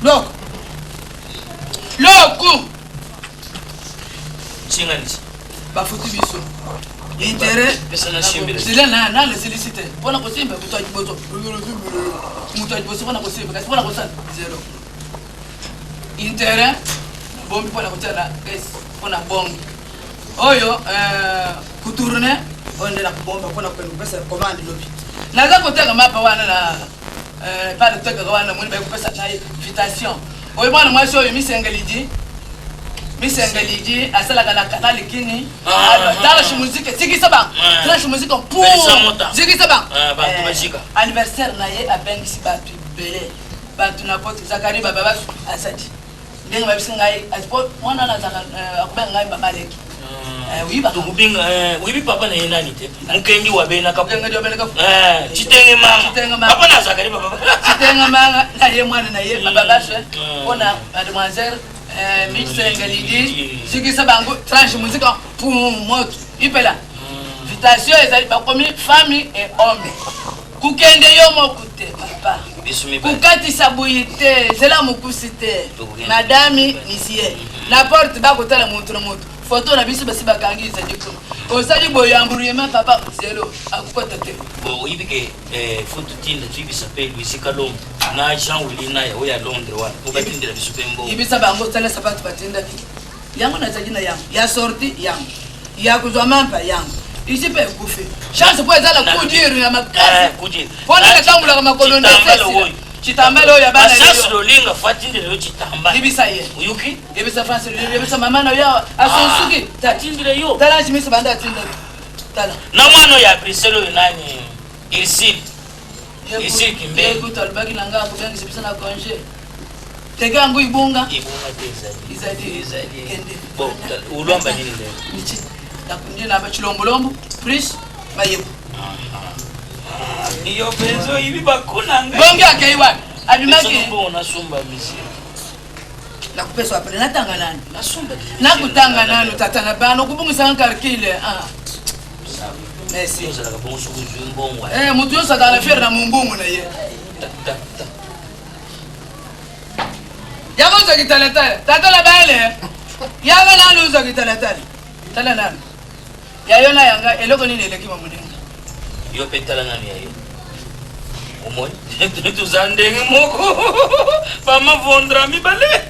Loko. Loku. Chinganisi. Bafuti biso. Intérêt. Pesa na shimbela. Zela na na lesilisi te. Pona kosimba moto ya liboso. Moto ya liboso pona kosimba kasi pona kosala zero. Intérêt bombi pona kotia na caisse pona bongi. Oyo euh kutourne oyo nde nakobomba pona kopesa commande lobi. Naza koteka mapa wana na Eh, pa totekaka wana namoni baye kopesa ngai invitation oyo mwana mwasi oyo misengelidi misengelidi asalaka na canal kini ah, tala muzike zikisa bango ah. tala muzike pour zikisa bango ah, eh, anniversaire na ye abengisi bato ebele bato na poto zakari bababa asadi ndenge babisi ngai po mwana wana azalaka eh, akobenga ngai mama leki ah. eh, oyebi papa na ye nani te mokengi wa benaka citenge manga papa na azalaka papa citenge manga na ye mwana na ye mm. bababashe mpona mademoiselle eh, mixenge lidi zikisa bango tranche muzika pum moto ipela mm. vitation ezali bakomi famille et homme Kokende yo moko te papa. Kokatisa boye te, zela mokusi te. Madame, monsieur, na porte bakotala moto na moto. Photo na biso basi bakangi ezali kuna. Osali boye embrouillement papa zelo akokota te. Bon, oyebi ke eh, faut totinda toyebisa mpe Luisi Kalombo na Jean Willy Naya oyo ya Londres wana po batindela biso mpe mbongo. Yebisa bango tala sapato batindaki. Yango nazali na yango ya sorti yango ya kozwa mampa yango isi mpe ekufi chance mpo eza na coup dur ya makasi mpo nanga etambulaka makolo nde chitambala oyo ya bana chance lolinga fatindela yo chitambala yebisa ye oyoki yebisa france yebisa mama na yo asunsuki ah, atindela yo tala jimisi banda atindela tala na mwana oyo ya bruxelles oyo nani irsile irsile kimbe kutu alobaki na ngai akobengisa biso na congé teke yango ibunga ibunga te ezali ezali ezali kende bon ulwamba nini leo michi nakundi na chilombolombo plus mayebo ah, ah. yo penzo oyibi bakuna ngai bongi akei wapi abimaki mbongo nasomba monsieur nakopesa apre natanga nani nakotanga nanu tata na bana okobungisanga calcule ah. merci eh, moto nyonso azala na fiere na mombongo na ye yaka ozwa kitalatala tata na bale yaka nanu ozwa kitalatala tala nanu ya yo na yanga eloko nini eleki mamoninga yo mpe tala nanu ya yo omoni toza ndenge moko bamavondra mibale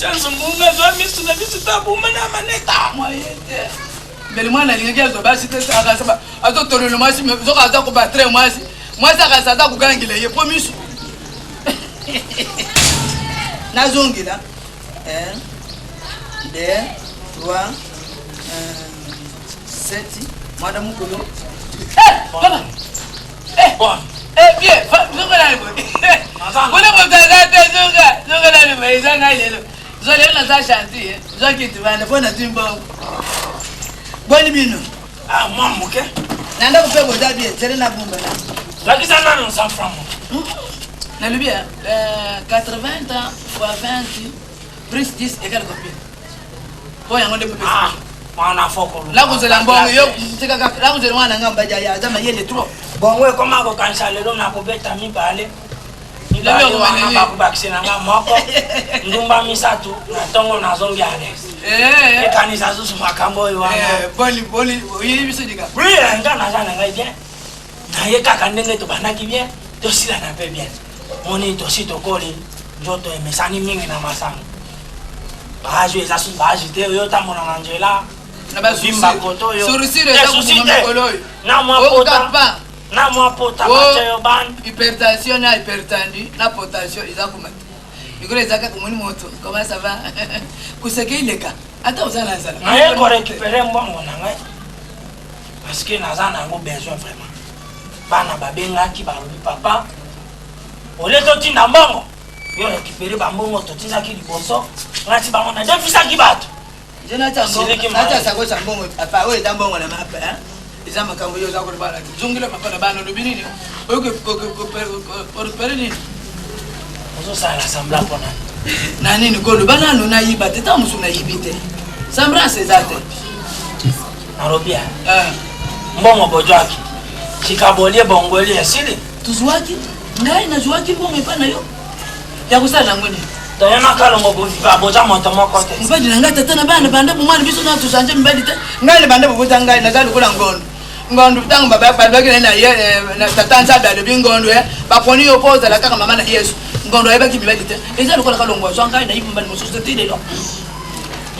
chance mbunga azwa misu na biso tabuma na maneta moye te mbele mwana alingaki azwa basi te akasa azotololo mwasi soki aza kobatre mwasi mwasi akasa aza kogangela ye po misu nazongela 1 2 3 7 mwana mokolo papa bien zonga nani boye kuna moto aza te zonga zonga nani boye eza ngai lelo Zwa lelo naza gentil eh. Zwa kiti banda mpo nazwi mbongo. Boni bino? Ah, mwa moke. Na ndako mpe boza bien, zele na bumba na. Lakisa nano 100 francs moke. Hmm? Nalobi eh, 80 ans fois 20 plus 10 égale combien? Mpo yango nde mopesi. Ah, mwana fokolo. Nakozela mbongo yo tika kaka nakozela mwana nga mbaja ya aza mayele trop. Bongo ekoma kokanisa lelo nakobeta mibale. mibale wana bakobakisela nga moko ndumba misato na ntongo nazongi ales eh. ekanisa susu makambo oyo wana eh, boni boni oyebi biso dika oui eh, nga naza na ngai bien naye kaka ndenge tobandaki bien tosilana mpe bien moni tosi tokoli nzoto emesani mingi na masano baage eza susu baage te oyo otambola na nzela na koto oyo susi te na mwa pota na mwa pota oh, batya yo bande hypertension na hypertendu na potation eza komata mikolo eza kaka omoni moto comment ça va koseka eleka ata oza na nzala naye korécupere mbongo na ngai parce que naza na yango besoin vraiment bana babengaki balobi papa olie totinda mbongo yo récupere bambongo totindaki liboso ngati bango nadefisaki bato Je natia sakosi ya mbongo papa oyo eza mbongo na mapa eza makambo yo oza koloba na zongela papa na bana olobi nini okorepere nini ozosala sembla mpona na nini koloba nanu nayiba te ntango mosusu nayibi te semblance eza te nalobi eh. mbongo bozwaki sika bolie bongoli esili tozwaki ngai nazwaki mbongo epai na yo. Ya kosala yango nini? Toyo na Kalongo boviva boza moto moko te. Mobali na ngai tata na bana banda bomwana biso na tochange mibali te. Ngai na banda bobota ngai naza lokola ngondo. Ngondo ntango balobaki na ye na tata Nzambe alobi ngondo eh, baponi yo mpo ozala kaka mama na Yesu. Ngondo ayebaki mibali te. Eza lokola Kalongo azwa ngai nayebi mobali mosusu te ti lelo.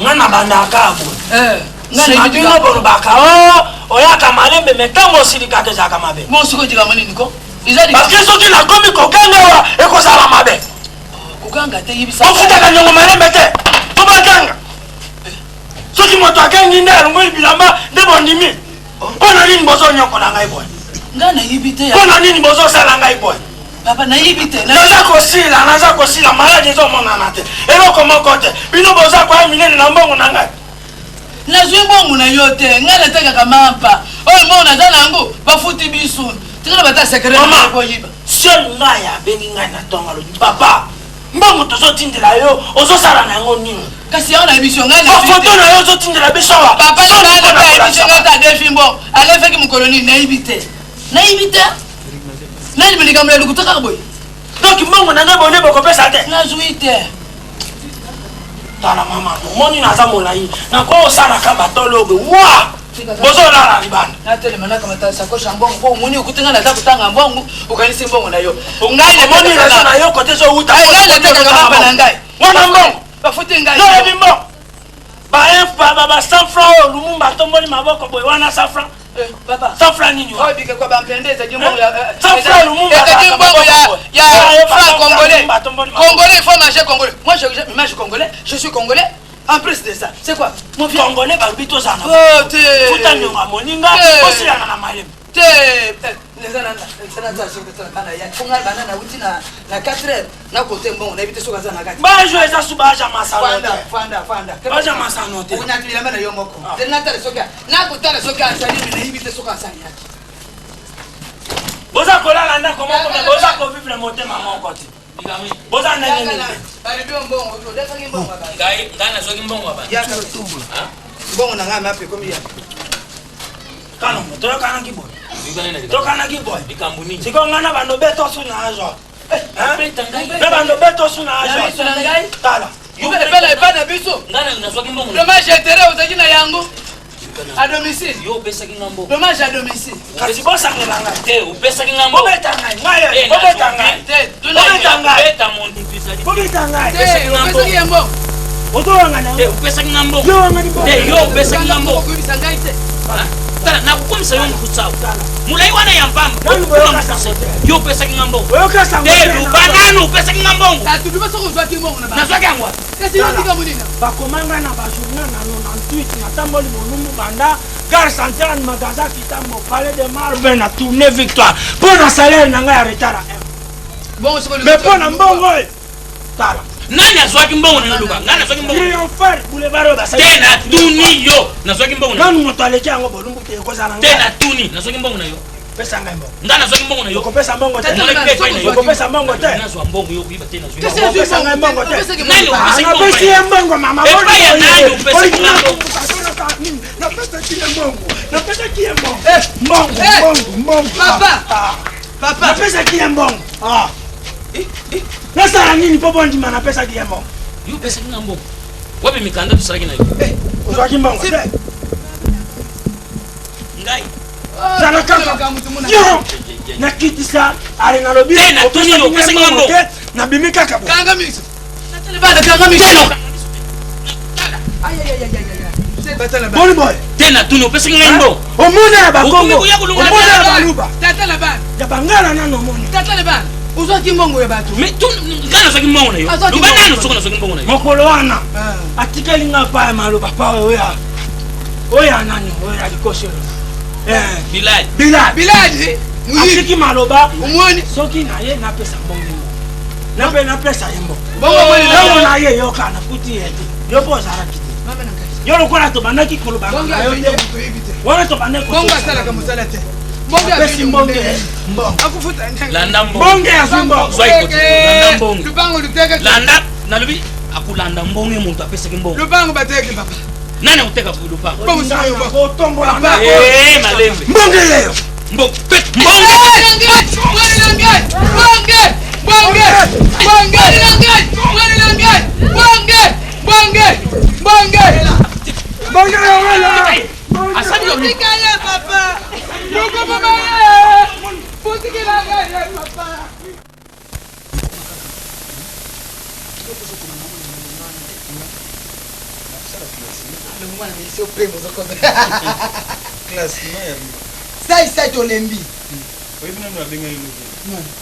Ngai nabandaka boye. Eh, ngai nayebi bino bolobaka o oh, oyaka malembe me ntango osilikaka ezalaka mabe. Bon sikoyo likambo nini ko? Parce que soki nakomi kokanga awa ekozala mabe. Kokanga te yebisa. Ofutaka nyongo malembe te. To baganga. Soki moto agangi nde alongoli bilamba nde bondimi. Mpo na nini bozonyokola ngai boye? Ngai nayebi te. Mpo na nini bozosala ngai boye? Papa nayebi te. Naza kosila, naza kosila, maladi ezomonana te. Eloko moko te. Bino boza koya minene na mbongo na ngai. Nazwi mbongo na yo te. Ngai natekaka mampa. Oyo mbongo naza na yango bafuti biso. Tikala bata secret na koyiba. Seul ngai abengi ngai na tongo alobi papa mbongo tozotindela yo ozosala na yango nini? Kasi yango nayebi biso ngai na foto na yo ozotindela biso awa. Papa ngai na nayebi biso ngai ata defi mbongo alefaki mokolo nini nayebi te. Nayebi te. Nani likambo ya lokuta kaka boye. Donc mbongo na ngai bolie bokopesa te. Nazwi te. Tala mama, omoni naza molai nakosalaka batolo obe wa bozolala libanda. Natelema nakamata sakoche ya mbongo mpo omoni okuti ngai naza kotanga mbongo okanisi mbongo na yo. Ngai omoni rezo na yo kote ezowuta. Ngai natekaka mapa na ngai. Wana mbongo bafuti ngai. Nayebi mbongo ba ba ba 100 francs oyo Lumumba atomboli maboko boye wana 100 francs. Eh, papa. 100 francs nini wana? Oyo bikekwa ba mpende ezali mbongo ya 100 francs Lumumba. Ezali mbongo ya ya franc congolais. Congolais, il faut manger congolais. Moi je mange congolais, je suis congolais. En plus de ça, c'est quoi? Mon vieux. Congolais balobi tozala na Oh, te. futa nyongo ya moninga osilana na malembe. Te. Eza na eza na za soki tala bana ya konga bana na wuti na na 4 heures na kote mbongo nayebi te soki aza na kati. Bajo eza su baja masano te. Fanda fanda fanda. Baja masano te. Onyati bilamba na yo moko. Te natala soki nakotala soki azali me nayebi te soki azali yaki. Boza kolala ndako moko me boza kovivre motema moko te. Boza ndenge nini? Balobi yo mbongo, odefaki mbongo ya bato. Ngai ngai nazwaki mbongo ya bato. Mbongo na ngai mape ekomi ya. Kalongo toyokanaki boye. Toyokanaki boye. Likambo nini? Sikoyo ngai na bando beto su na azwa. Na bando beto su na azwa. Tala. Epela epai na biso. Ngai nazwaki mbongo. Dommage intérêt ozalaki na yango. À domicile. Yo opesaki nga mbongo. Dommage à domicile. Kasi bosangela ngai. Te opesaki nga mbongo. Bobeta ngai. Ngai bobeta ngai. Te bobeta ngai. Beta moto ezali. Bobeta ngai. Te opesaki ye mbongo. Ozowanga na Te opesaki nga mbongo. Yo wangani mbongo. Te yo opesaki nga mbongo. Okoyebisa ngai te. Tala nakokomisa yo mokusa. Molai wana ya mpamba. Nanu boyoka sango te. Yo opesaki nga mbongo. Boyoka sango te. Luba nanu opesaki nga mbongo. Tatu luba soki ozwaki mbongo na ba. Nazwaki yango wapi? Kasi yo tika monina. Bakoma ngai na ba journal na 98 natamboli bolumbu banda gare centrale magasin kitambo palais de marbre na tourne victoire mpo na salaire na ngai ya retard ya 1 mais mpo na mbongo oyo tala nani azwaki mbongo na yo luba ngai nazwaki mbongo triomphal boulevard oyo basali te natuni yo nazwaki mbongo na nanu moto aleki yango bolumbu te ekozala te natuni nazwaki mbongo na yo pesa ngai mbongo ngai nazwaki mbongo na yo okopesa mbongo te okopesa mbongo te nazwa mbongo yo koyiba te nazwi okopesa ngai mbongo te nani opesaki mbongo napesi ye mbongo mama epai ya nani opesaki mbongo napesaki ye mbongo napesaki ye mbongo mbongo mbongo mbongo papa papa napesaki ye mbongo nasala nini mpo bondima napesaki ye mbongo yo opesaki nga mbongo wapi mikanda tosalaki na yo ozwaki mbongo te ngai zala kaka yo nakitisa ale nalobi opesaki nga mbongo te nabimi kaka bo kanga miso bana kanga miso boni boye te natuni opesaki ngai mbongo omona ya bakongo omona ya baluba tata na bana ya bangala nano omoni tata na bana ozwaki mbongo ya bato ngai nazwaki mbongo na yo loba nanu soki nazwaki mbongo na yo mokolo wana atikeli ngai pa ya maloba pa oyo oyo ya nani oyo ya likoselo bilali bilali bilali atiki maloba omoni soki na ye napesa mbongo nape napesa ye mbongo bongo na ye yoka nakuti ye te yo mpo ozalaki te yo lokola tobandaki koloba na yo te wana tobandaki bongo asalaka mosala te apesi mbonge mbongo landa mbonge azwi mbongo zwa ikoti landa mbongo lupango luteke landa nalobi akolanda mbonge moto apesaki mbongo lupango bateke papa nani akoteka lupango otombola malembe mbonge yeyo mbonge mbonge mbonge. Bonge! Bonge! Bonge na ngai! Bonge! Bonge! Bonge! Bonge yowela! Asali yo nini? Tika ye papa! Bokoboma ye! Botikela ngai ye papa! Sai sai tolembi. Oyebi nanu abengaki lobi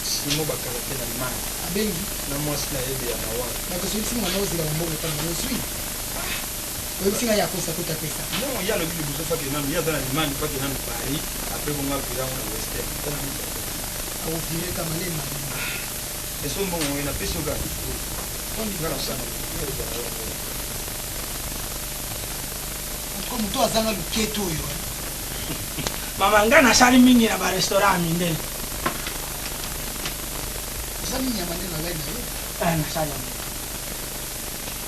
Simo bakala te na Allemagne. Abengi na mwasi na ye ya mawa. Nakosolisi mwana ozela mbongo epa na ozwi. Oyebisi ngai akosa ko tapesa. Non, ye alobi liboso fake nanu ye aza na Allemagne fake nanu Paris après bongo avira ngo na Western. Tala nanu. Akovire ka malema. Eso mbongo oyo napesi yo kaka. Nga na sala. En moto azanga loketo oyo. Mama nga nasali mingi na ba restaurant ya mindele. Osali nyama nde na lai na yo. Eh, nasali yango.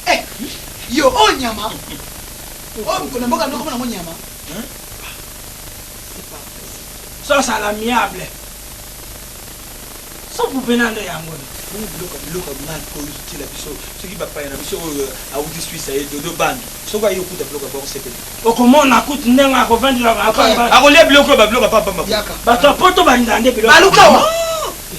Eh, yo oyo nyama. Oyo mokolo na mboka ndoko mona ngo nyama. C'est pas possible. Sauce à l'amiable. Supu mpena nde yango. Bongo biloko biloko ya mal oyo ozotiela biso soki bapaya na biso oyo awuti Suisse aye dodo bando soki aye okuta biloko ya bongo sepele. Okomona kutu ndenge akovandela akolia biloko oyo babiloko ya pamba pamba. Bato ya poto balingaka nde biloko. Baluka wa.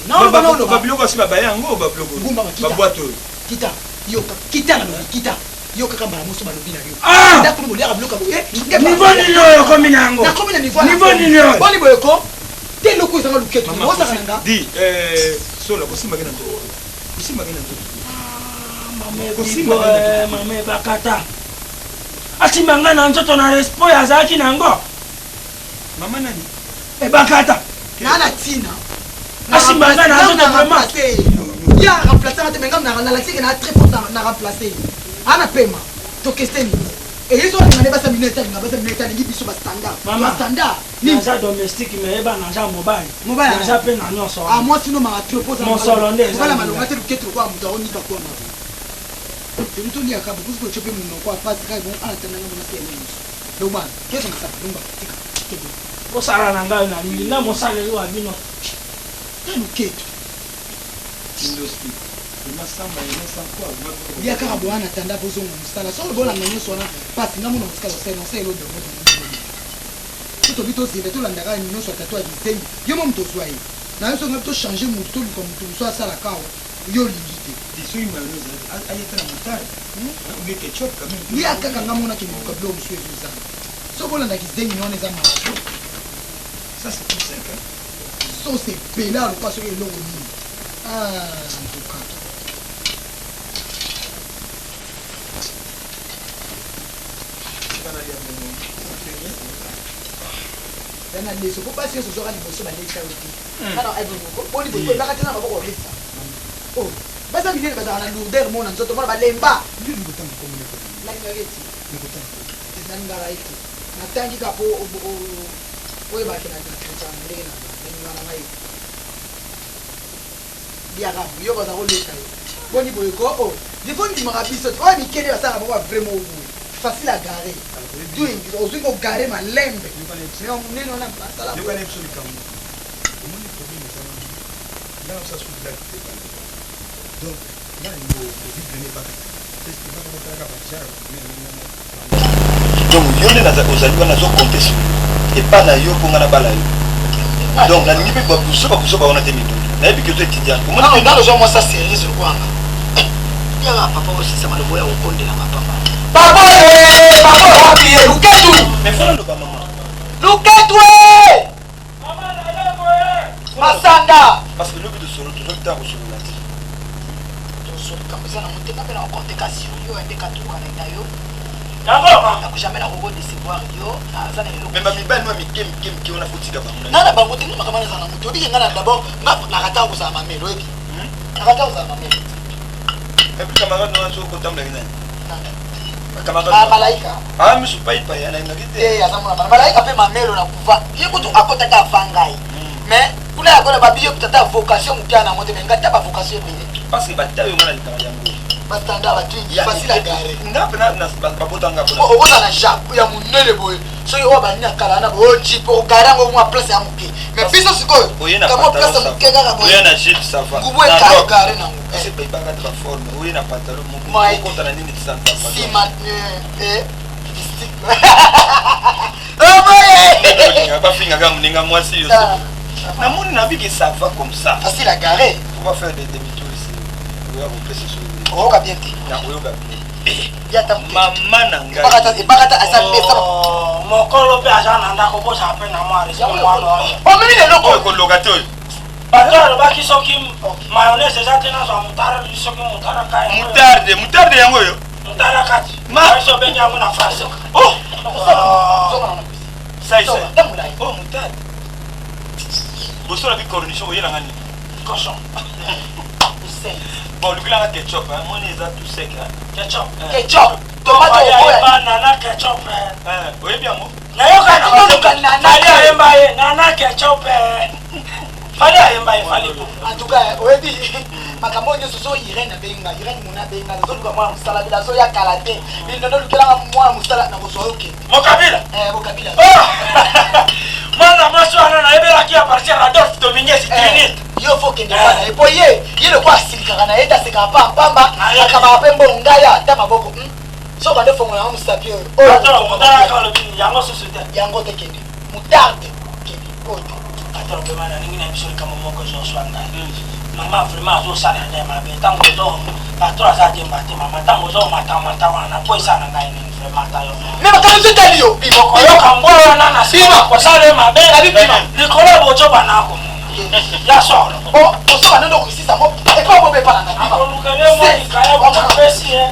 Naoloba naoloba. Babiloko asi babaya yango babiloko babwate oyo. Kita yoka kita nalobi kita yo kaka mbala moso balobi na yo ah! ndako nini boliaka biloko boye niveau nini oyo okomi na yango nakomi na niveau niveau nini oyo boni boye ko te eloko ezanga luketu ozaka na nga di eh, sola kosimbaki na nzoto kosimbaki na nzoto ah, mama ebakata asimba ngai na nzoto na respect oyo azalaki na yango mama nani ebakata na na ntina asimba ngai na nzoto vraiment ye aremplace nga te me nga nalakiseke na très fort na remplace ana pema tokeseni eye so alinga nde basa minete alinga basa minete alingi biso bastandard bastandard naza domestique me yeba naza mobali mobali naza mpe na nyonso ah mwasi no maka trop poza mosolo nde mobali malonga te luketu lokola moto akonika kwanga tobi toliaka bokosi kotyo mpe monoko apasi kaka bon anatandanga monasi ya nyonso lobana kesongisa lumba tika kebe bosala na ngai nalingi nde mosaleli wa bino te luketu lia kaka boya na tanda bozonga mosala soki bolanda nyonso wana mpasi nga mona mosala osala osala elodongo so tobi tozela tolanda kaka nyonso ya tatu ya bizengi yo mo moto ozwa ye na yo soki ngabi tochange motu toluka motu mosu asala kawa yo olingi te lia kaka nga mona kende luka biloko mosusu ezozanga soki olanda kizengi wana eza mawa sauce ebele aloka soki eloko nini ah, en tout cas na leso po basi nyonso ozwaka liboso balesa yo te boni boye ebaka te na maboko olesa oh, baza minene bazalaka na lourdeur mona nzoto mona balemba nalingaka ete nalingaka ete natangi kaka po oyebake na ndenge na nalingaka na ngai liaka yo baza koleka yo boni boye ko o oh, defo ndimaka biso te oyo mikele basalaka bango ba vraiment boye facile à garer doing ozwi ko garer malembe mais monene wana asala yokana biso likambo omoni problème eza wana nga na biso blague te donc nga na lingo ovivre ne baka baka batalaka bajara Donc yo nde ozali wana nazo compter sur yo epa na yo mpo nga nabala yo donc nalingi mpe babuzoba buzoba wana te mindondo nayebi ke ozo étudiante omoni nga ozwa mwasi serieuse lokola nga yaka papa osisa malobo ya kokondela nga papa papa eh, papa wapi ye luketu mais fona loba mama luketu e masanga parce que lobi tosolo tozwaki ntango kosolola te tosoloka eza na motema mpe na kokonte kasi yo ya nde katuka na yo nako jamais nakoko décevoir yo naza na eloko me bamibali mwa mike mike mike wana fotika bango nga na bango te nga makambo nazala na moto obike nga na d'abord nga nakataka kozala mamelo oyebi nakataka kozala mamelo epuis camarade wana soki okotambolaki nani Ah, malaika ah misu paipai alingaki te te aza mwana malaika mpe mamelo na kuva ye kutu akotaka ava ngai hmm. mais kuna ya kona babi yo tata vocation moke ya nango te mais ngai ta bavocation ebele parce que batayo nga nalingaka yango. Bastandard batwingi facile à garer. Nga mpena babotanga. Okozala na japo ya monene boye, soki oyo banini ya kala wana boye, jeep ogare yango mwa place ya moke, mais biso sikoyo kamwa place ya moke kaka boye. Oya na jeep, ça va. Ngubu ekagare nango. Ebaka te baforme, oye na pantalon moko okota na nini. Nsima Bafingaka moninga mwasi yo, namoni na biki, ça va comme ça. Facile à garer. Faut pas faire des demi-tour ici. Oya kopesa so. Oyoka bien te. Nakoyoka bien, mama na ngai. Ebakata aza pesa. Mokolo mpe aza na ndako, bozala mpe na mwa respect, mwana wana. Omemi leloko. Oyo koloka te oyo. Bato alobaki soki mayonnaise eza te, nazwa moutarde, soki moutarde kai. Moutarde, moutarde yango oyo. Moutarde kati ma obengi yango na français. Oh, sai sai, oh, moutarde bosola bi cornichon, oyelanga nini? Cochon. Bon, lukelanga ketchup, moni eza tout sec. Ketchup. Ketchup, tomate oboya. Nana ketchup. Oyebi yango. Nayoka Fally ayemba ye nana ketchup. Fally ayemba ye, Fally. En tout cas, oyebi makambo oyo nyonso, so Irene abenga, Irene mona abenga, nazoluka mwana mosala bila azoya kala te, bino nolukelanga mwana mosala, nakozwa yo, kende. Mokabila. Mokabila. Mwana mwasi wana nayebelaki ya partir Adolphe Dominguez Trinite. Yo fo kende mwana ye, po ye ye lokwa asilikaka na ye te, asekaka pa pamba, akabaka mpe mbongo ngai ata maboko. So bande fongola yango mosapi oyo. Yango susu te. Yango te, kende moutarde, kende oyo te. Patron, vraiment nalingi na biso likambo moko ezoswa ngai. Mama vraiment azosala nde mabe. Ntango ozo, patron aza demba te. Mama, ntango ozomatamata wana, po esala ngai nini vraiment? Ata yo. Me makambo so etali yo, bima. Oyoka mbwa wana na nsima kosala ye mabe likolo ya bozoba na komona ya solo. Ozoba nde okosisa ngo epa bobe epala na bima. Akolukele mwa likaya bokapesi ye.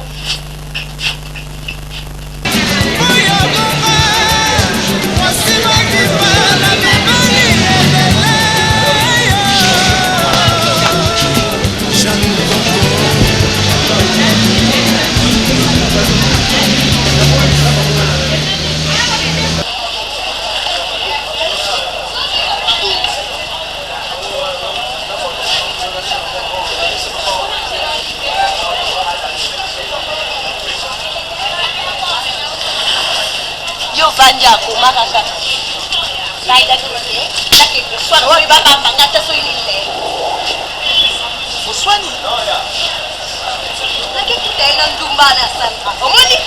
Yo vandi akoma kaka ngai nakende, nakende swana oyo babamba nga te, soki nini na ye. Oswani? Nakekuta ye na ndumba na Sandra, omoni.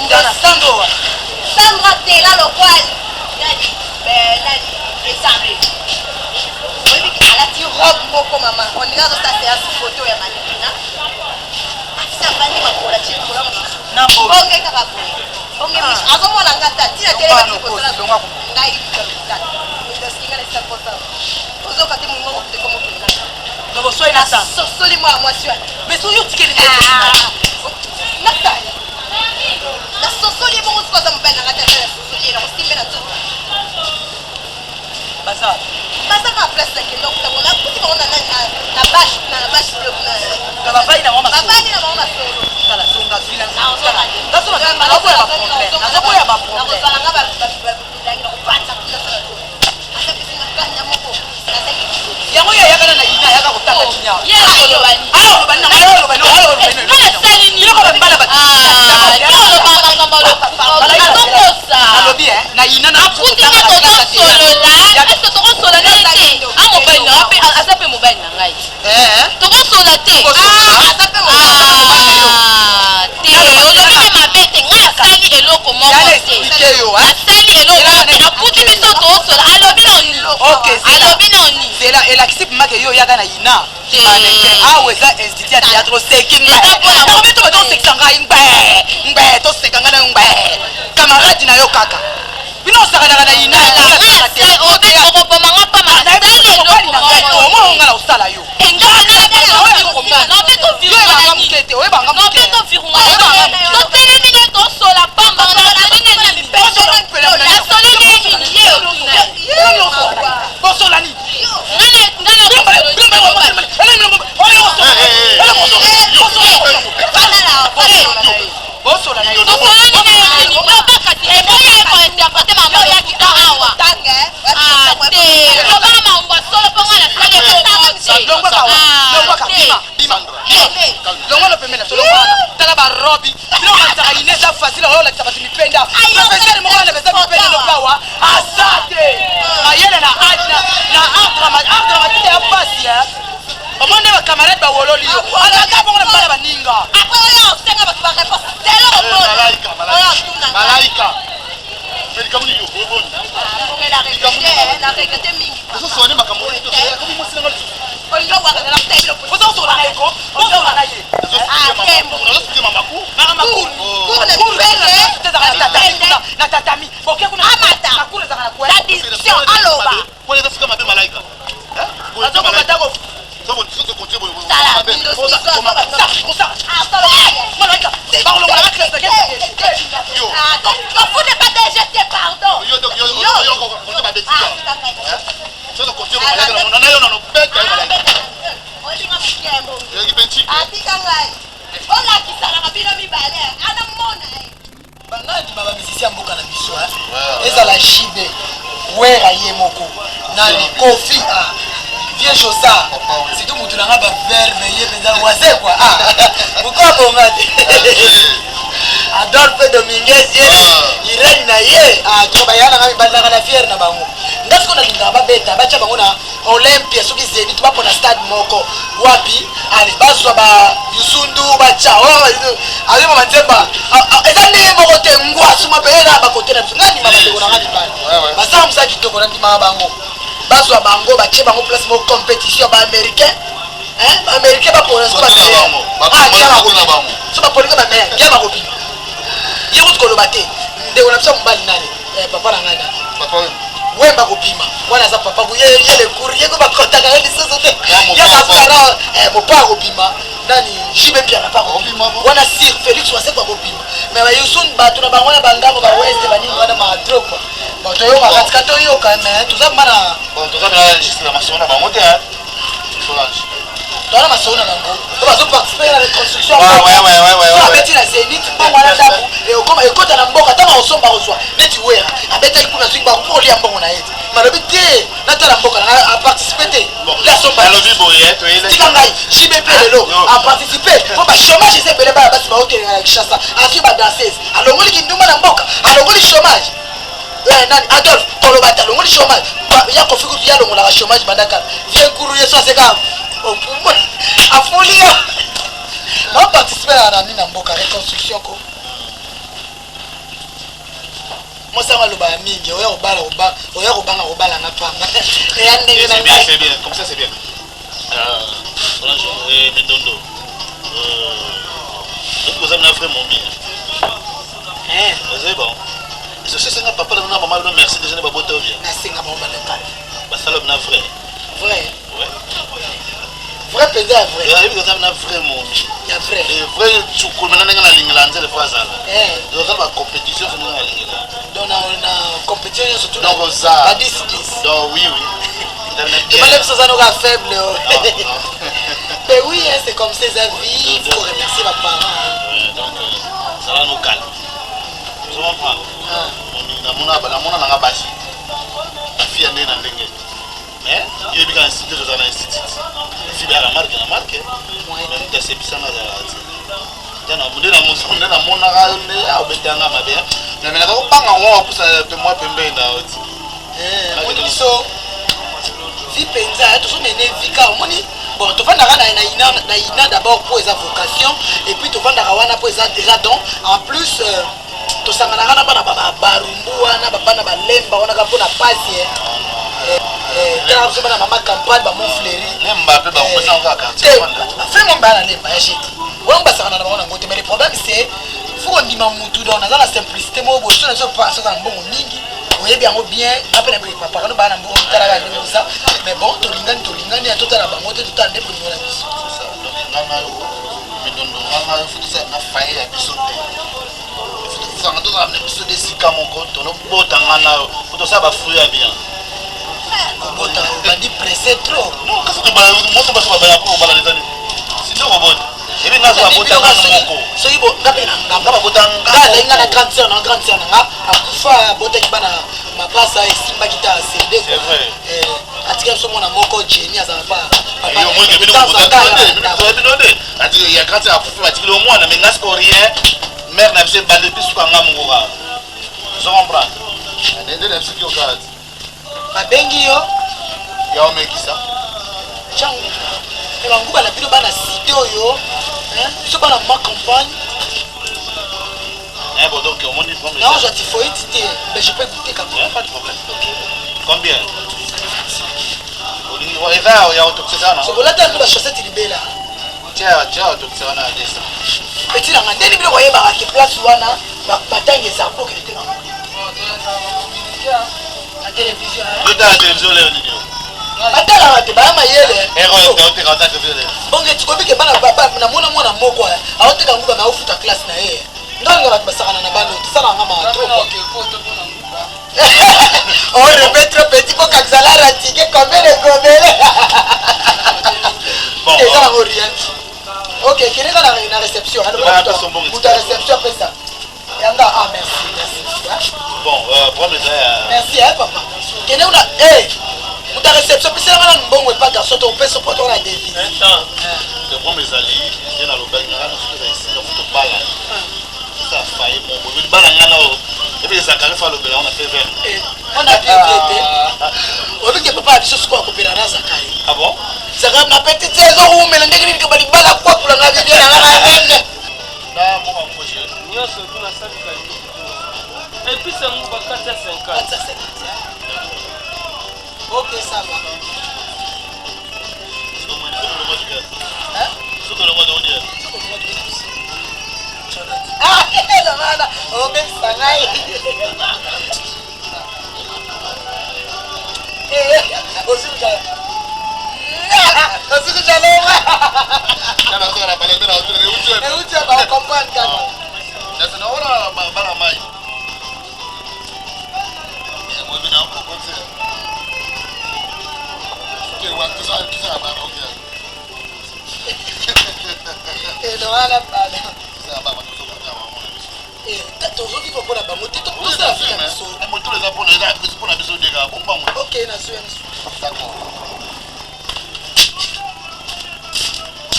Na Sandro wa? Sandra tela lokwa nani, nani esambe, oyebi, alati robe moko, mama, on dirait azosala séance photo ya mannequin. Afisi avandi makolo atie likolo mosusu, mbonge kaka boye, mbonge miso azomona nga ta ntina telema liboso ngai nga na esika posa ozoka te mongongo te komokenda. Boswani na Sandro? Sosoli mwana mwasi wana. Mais soki otikeli. Natali, nasosoli ye bongo, soki aza mobali nanga te, ata nasosoli ye, nakosimbe na nzoto. Baza? Baza kaka place nakende okutango, nakuti bango na bâche kuna, na bâche bleu kuna. Bavandi na bango. Bavandi na bango masolo. Tala, songa zwila, nazoboya baproblème, nazoboya baproblème. Nakozwalanga milangi, nakopanza kuna ata kanda moko nazaki. Yango yo ayaka na ina, ayaka kotanga nini awa? Nalobi na ina. Akutinga, tozosolola, eske tokosola na ye te? A mobali na mpe aza mpe mobali na ngai, tokosola te? Te, olobi mpe mabe te. Ngai asali eloko moko te, asali eloko moko te. Akuti biso tozosola, alobi noni? Alobi noni? Zela, elakisi mpimake yo oyaka na ina mannequin awa, eza institut ya théâtre. Oseki ngai, to bato osekisa ngai ngbe ngbe, toseka ngai na yo ngbe, camarade na yo kaka bino osakanaka na ina. Okobomanga pama, asali eloko moko. Omona nga na kosala yo. Totelemi nde tosola pamba, nasoli nini ye otuna? Bosolani. Bosola na yo. Tosolani na yo nini? Loba kasi, eboya ekointerprete mama lokuta awa te. Loba makambo ya solo, mpo nga nasali eloko te. Longwaka, bima, bima. Longola pembeni na biso, longola. Tala barobi bino okanisaka ine eza facile, oyo olakisa bato mipenda. Professeur moko wana eza mipenda lokawa aza te mayele na art na art dramatique ya pasi. Omoni nde bacamarade bawololi yo, alaka bongo na mibala baninga. Malaika, likambo nini oboni? Ozoswane makambo oyo mwasi nanga lisusu. Ozosola na ye ko, ozosola na ye. Nazosuke mamaku. Na tatami boke kuna, makuru ezalaka na kwe. Aloba. Wana eza suka mabe, Malaika. Azokobatako. Pardon. Atika ngai olakisaka bino mibale ana mona. Banani bamusicien ya mboka na biso, ezala JB, Wera, ye moko nani, Kofi, vieux Josa, surtout mutu nanga baverbe ye mpenza Wazekwa moko abonga te, Adolphe Dominguez, ye Irene na ye to baya nanga mibali nanga na fiere na bango. Nga sikoyo nalingaka babeta, batya bango na Olympia, soki Zénith, bapona stade moko wapi. Ale bazwa ba Yusundu, batya azoyeba banzemba eza ndenge moko te. Ngwasuma mpe na bakote na biso. Nga ndima bandeko nanga mibali basala mosala kitoko, na ndimaka bango. Bazwa bango, batie bango place moko, compétition. Baaméricain, baaméricain bapona so bapolika bameya ya bakobima. Ye kutu koloba te. Ndeko na biso mobali nani, papa na ngai nani, Wemba kobima wana aza papa ye, ye le courrier ko bakotaka ye lisusu te. Ye bakutana mopa akobima nani, JB Mpiana pa akobima wana, sir Félix Wazekwa akobima. Mais bayusun bato na bango na bangambo baweste banini wana matro quoi. Bon, toyoka katika, toyoka, mais toza mana. Toza juste na masolo na bango te, Solange. Toza na masolo na bango po bazoparticipe na reconstruction. Abeti na Zénith, mbongo wana ndako ekoma ekota na mboka. Ntango akosomba, kozwa neti Wera abetaki kuna, azwiki bango mpo kolia mbongo na ye te. Malobi te, natala mboka na aparticipe te, nde asomba. Tika ngai, JB mpe lelo aparticipe mpo bachômage eza ebele. Bana basi baotelenga na Kinshasa, azwi badanseuse, alongoli kindumba na mboka, alongoli chômage. Nani, Adolphe koloba te, alongoli chômage. Ya Kofi kutu ye alongolaka chômage banda kala. Vie nkuru ye so aseka afuli yo baparticipe na nini na mboka, reconstruction ko. Mosango alobaka mingi, oya kobala, oya kobanga kobalanga pamba eya ndenge na ngai. C'est bien comme ça, c'est bien. Solange Mindondo, oza na vrai momi, ozali bon. Esosenga papa na mama no merci déjà na babota bien. Nasenga bango balekala. Basala na vrai. Vrai. Vrai mpenza ya vrai. Oyebi koza na vrai momi. Ya vrai. Vrai cukulu na ndenge nalingela nzele fo azala. Oza bacompétition so ndenge nalingela. Donc na compétition nyonso. Donc oza ba 10 10. Donc oui. Ebale biso oza noka faible. Mais oui, hein, c'est comme ça, eza vie, il faut remercier baparents. Donc zala no calme, ozo comprendre. Namona nanga basi, bafille ya ndenge na ndenge, mais yoyebi kaka institut, tozala na institut, fi bayaka marke na marke, mais moto asebisanga azalaka te. Nde namonaka nde obetanga mabe, namelaka kobanga ngo apusa mwa pembeni na yo ti. Omoni biso vie mpenza tozomene vie kaka. Omoni, bon, tovandaka na ina, na ina d'abord mpo eza vocation, et puis tovandaka wana mpo eza don. En plus tosanganaka na bana barumbu wana, babana balemba wana kaka mpona pasi. Tala biso bana mama campagne, baMont Fleuri. Lemba mpe bakopesa kaka quartier. Bafrère mo bana Lemba ya jeti wana basakana na bango nango te. Mais le problème, c'est faut kondima mutu. Donc naza na simplicité moko boye. So na biso pasi, oza na mbongo mingi, oyebi yango bien. Ape na papa kano baa na mbongo, talaka ndenge oza. Mais bon, tolingani, tolingani ya totala bango te, totala nde bolingo na biso. Donc nganga yo Mindondo, nganga yo, faut tosala na faye ya biso te. Tozanga, tozala na biso nde esika moko tonobota. Nga na yo po tosala bafruit ya bien. Kobota obandi pressé trop. Non, kasi moso baso babala po kobala eza nini? Sindo kobota ebi nga so babota nga moko. Soki nga mpe na nga babota. Nga azali nga na grande sœur, na grande sœur na nga akufa, abotaki bana mapasa, esimbaki ta cd. C'est vrai. Atikaki biso mwana moko, Jenny, azala pa. Bino nde. ya grande sœur akufi batikeli yo mwana mais nga siko rien mère na biso ebanda epi suka nga moko kaka ozo comprendre nde na biso kio kaka ti babengi yo ya omekisa cango me banguba na bino bana cité oyo biso bana ma campagne. Eh bon, donc omoni problème. Naozwa typhoïde te, mais je peux goûter quand même. Pas de problème. Ok. Combien? Olingi eza ya otokisa wana. Sokolata yango ba chaussette libela. Tia tia otokisa wana ya desa. Petit na nga ndeni biloko oyebaka ke place wana batangi eza po okende te bango. Na télévision. Yo tala télévision leo nini yo? Batalaka te baya mayele. Ero oteka télévision leo. Bonge tikobi ke bana namona mwana moko aoteka nguba na ofuta classe na ye. Nga nga bato basakana na bana tosala nga mawa trop. On répète trop petit po kakisa la ratike combien de gobele. Bon. Eza nango rien. Ok, kende kaka na réception. Moto ya réception apesa. Yanga, ah merci, merci. Bon, problème eza ya. Merci hein papa. Kende kuna, eh. Moto ya réception pesela nga nanu mbongo epa garçon to opesa po to na devis. Le problème ezali nde nalobaki nga na soki eza esika fo tobala eza faye moko libala nga na ebi ezakari fo alobela ngo na fever. Wana bien bien te. Obike papa ya biso sikoyo akopela na Zakari. Ah bon? Zakari na petite ezowumela ndenge nini ke balibala kwakula nga bibia na nga na nene. Na mbongo yango chéri. Nyonso tu nasali kalite kitoko. Epise yango ba 450. 450. Ok, ça va. Ah, wana obebisa ngai. Osikujalonga. Euti ba comprendre kaka. Bana mai. Wana bana. Tozovivre mpona bango te, tozala fika biso. Motolo eza mpona biso ndeka bombango. Ok, nazoya nasu. D'accord.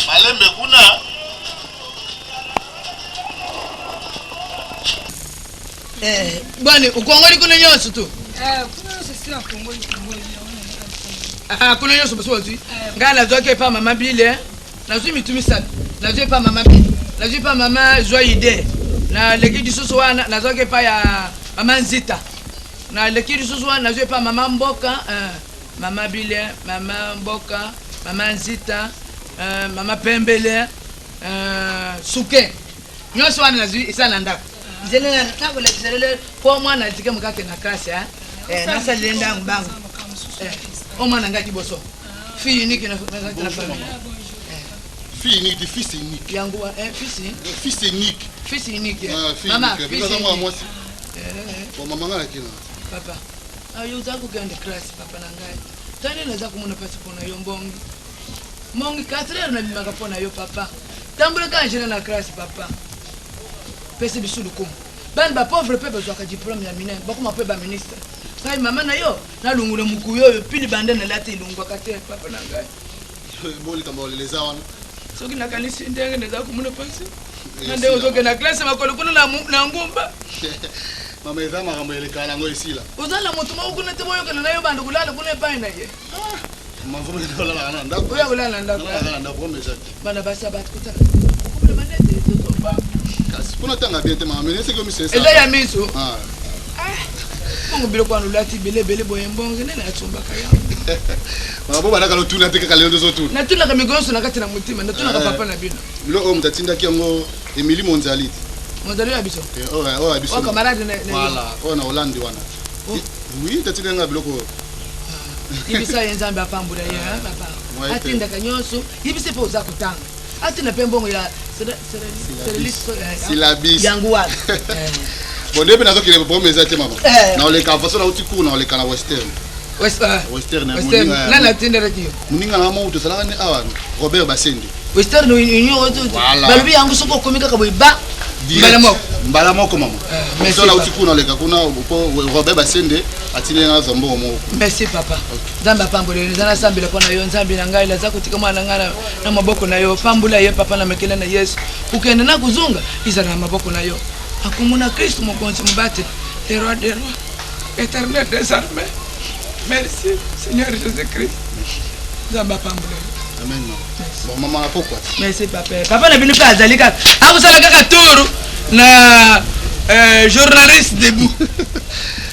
Malembe kuna. Bwani ukongoli kuna nyonso tu. Ah, kuna nyonso basi bazwi. Ngai nazwaki epa mama Bile, nazwi mitu misato, nazwi epa mama Bile, nazwi epa mama Zoide, naleki lisusu wana nazwaki epa ya mama Nzita, naleki lisusu wana nazwi epa mama Mboka, mama Bile, mama Mboka, mama Nzita, mama Pembele, Suke. Nyonso wana nazwi eza na ndako. Nzela nakolakisa lelo po mwana atike mokake na classe, nasaleli ndango bango. O mwana ngai liboso. Fille unique na na famille. Fille unique, fils unique. Yango fils. Fils unique. Fils unique. Ah, fille Mama, unique. fils Bikaza mwana unique. mwasi. Bon, mama nga nakina. Papa. Ah, yo oza kokende classe papa na ngai. Tani naza komona mpasi mpona yo mbongi. Mbongi 4 heures nabimaka mpona yo papa. Tambola kaka nzela na classe papa. Pesa biso lokumu. Bana ba pauvre mpe bazwaka diplôme ya minene, bakoma mpe ba ministre. Ngai mama na yo nalungula mokuyu oyo pili banda nalati elungwaka te papa na ngai. Bo likambo ya leza wana. Soki nakanisi ndenge naza komona mpasi na ndenge ozokende na classe makolo kuna na ngumba. Mama eza makambo elekaka nango esila. Oza na moto moko kuna te boyokana na yo banda kolala kuna epai na ye. Mama olalaka na ndako. Oya kolala na ndako. Nalalaka na ndako problème eza te. Bana basi ya bato kotala. Okomona manete ezotoba. Kasi kuna tanga bien te mama, mais neseki omiso eza ya miso. Ah. Bongo biloko wana olati ebele ebele boye mbongo nde nasumbaka yango. Mama bo bandaka lotuna te kaka lelo tozotuna. Natunaka mikolo nyonso na kati na motema, natunaka papa na bino. Biloko oyo moto atindaki yango Emily Monzali. Monzali ya biso. Oyo ya biso. Oyo camarade na Voilà, oyo na Hollande wana. Oui, tatindaki nga biloko oyo. Yebisa ye Nzambe apambola ye, hein, papa. Atindaka nyonso, yebisa mpe oza kotanga. Atinda mpe mbongo ya Silabis. Yango wana. Bon, nde mpe nazokende problème eza te mama. Naoleka façon nauti cours naoleka na Western. Western Western. Nani atindelaki yo? Moninga na moko tosalaka nde awa Robert Basende. Western Union oyo Voilà. balobi yango soki okomi kaka boye ba mbala moko. Mbala moko mama. Merci, So nauti papa. cours naoleka kuna po Robert Basende. Atindeli nga nazwa mbongo moko. Merci papa. Nzambe apambola yo. Eza nasambela mpo na yo Nzambe na ngai naza kotika mwana na ngai na maboko na yo. Pambola ye papa na makila na Yesu. Kokende na kozonga ezala na maboko na yo. Akomona Kristo mokonzi mobateli, le roi des rois, éternel des armées. Merci Seigneur Jésus-Christ. Nzambe apambola yo. Amen mama. Bon mama na pokwa. Merci papa. Papa na bino mpe azali kaka akosala kaka tour na euh, journaliste debout.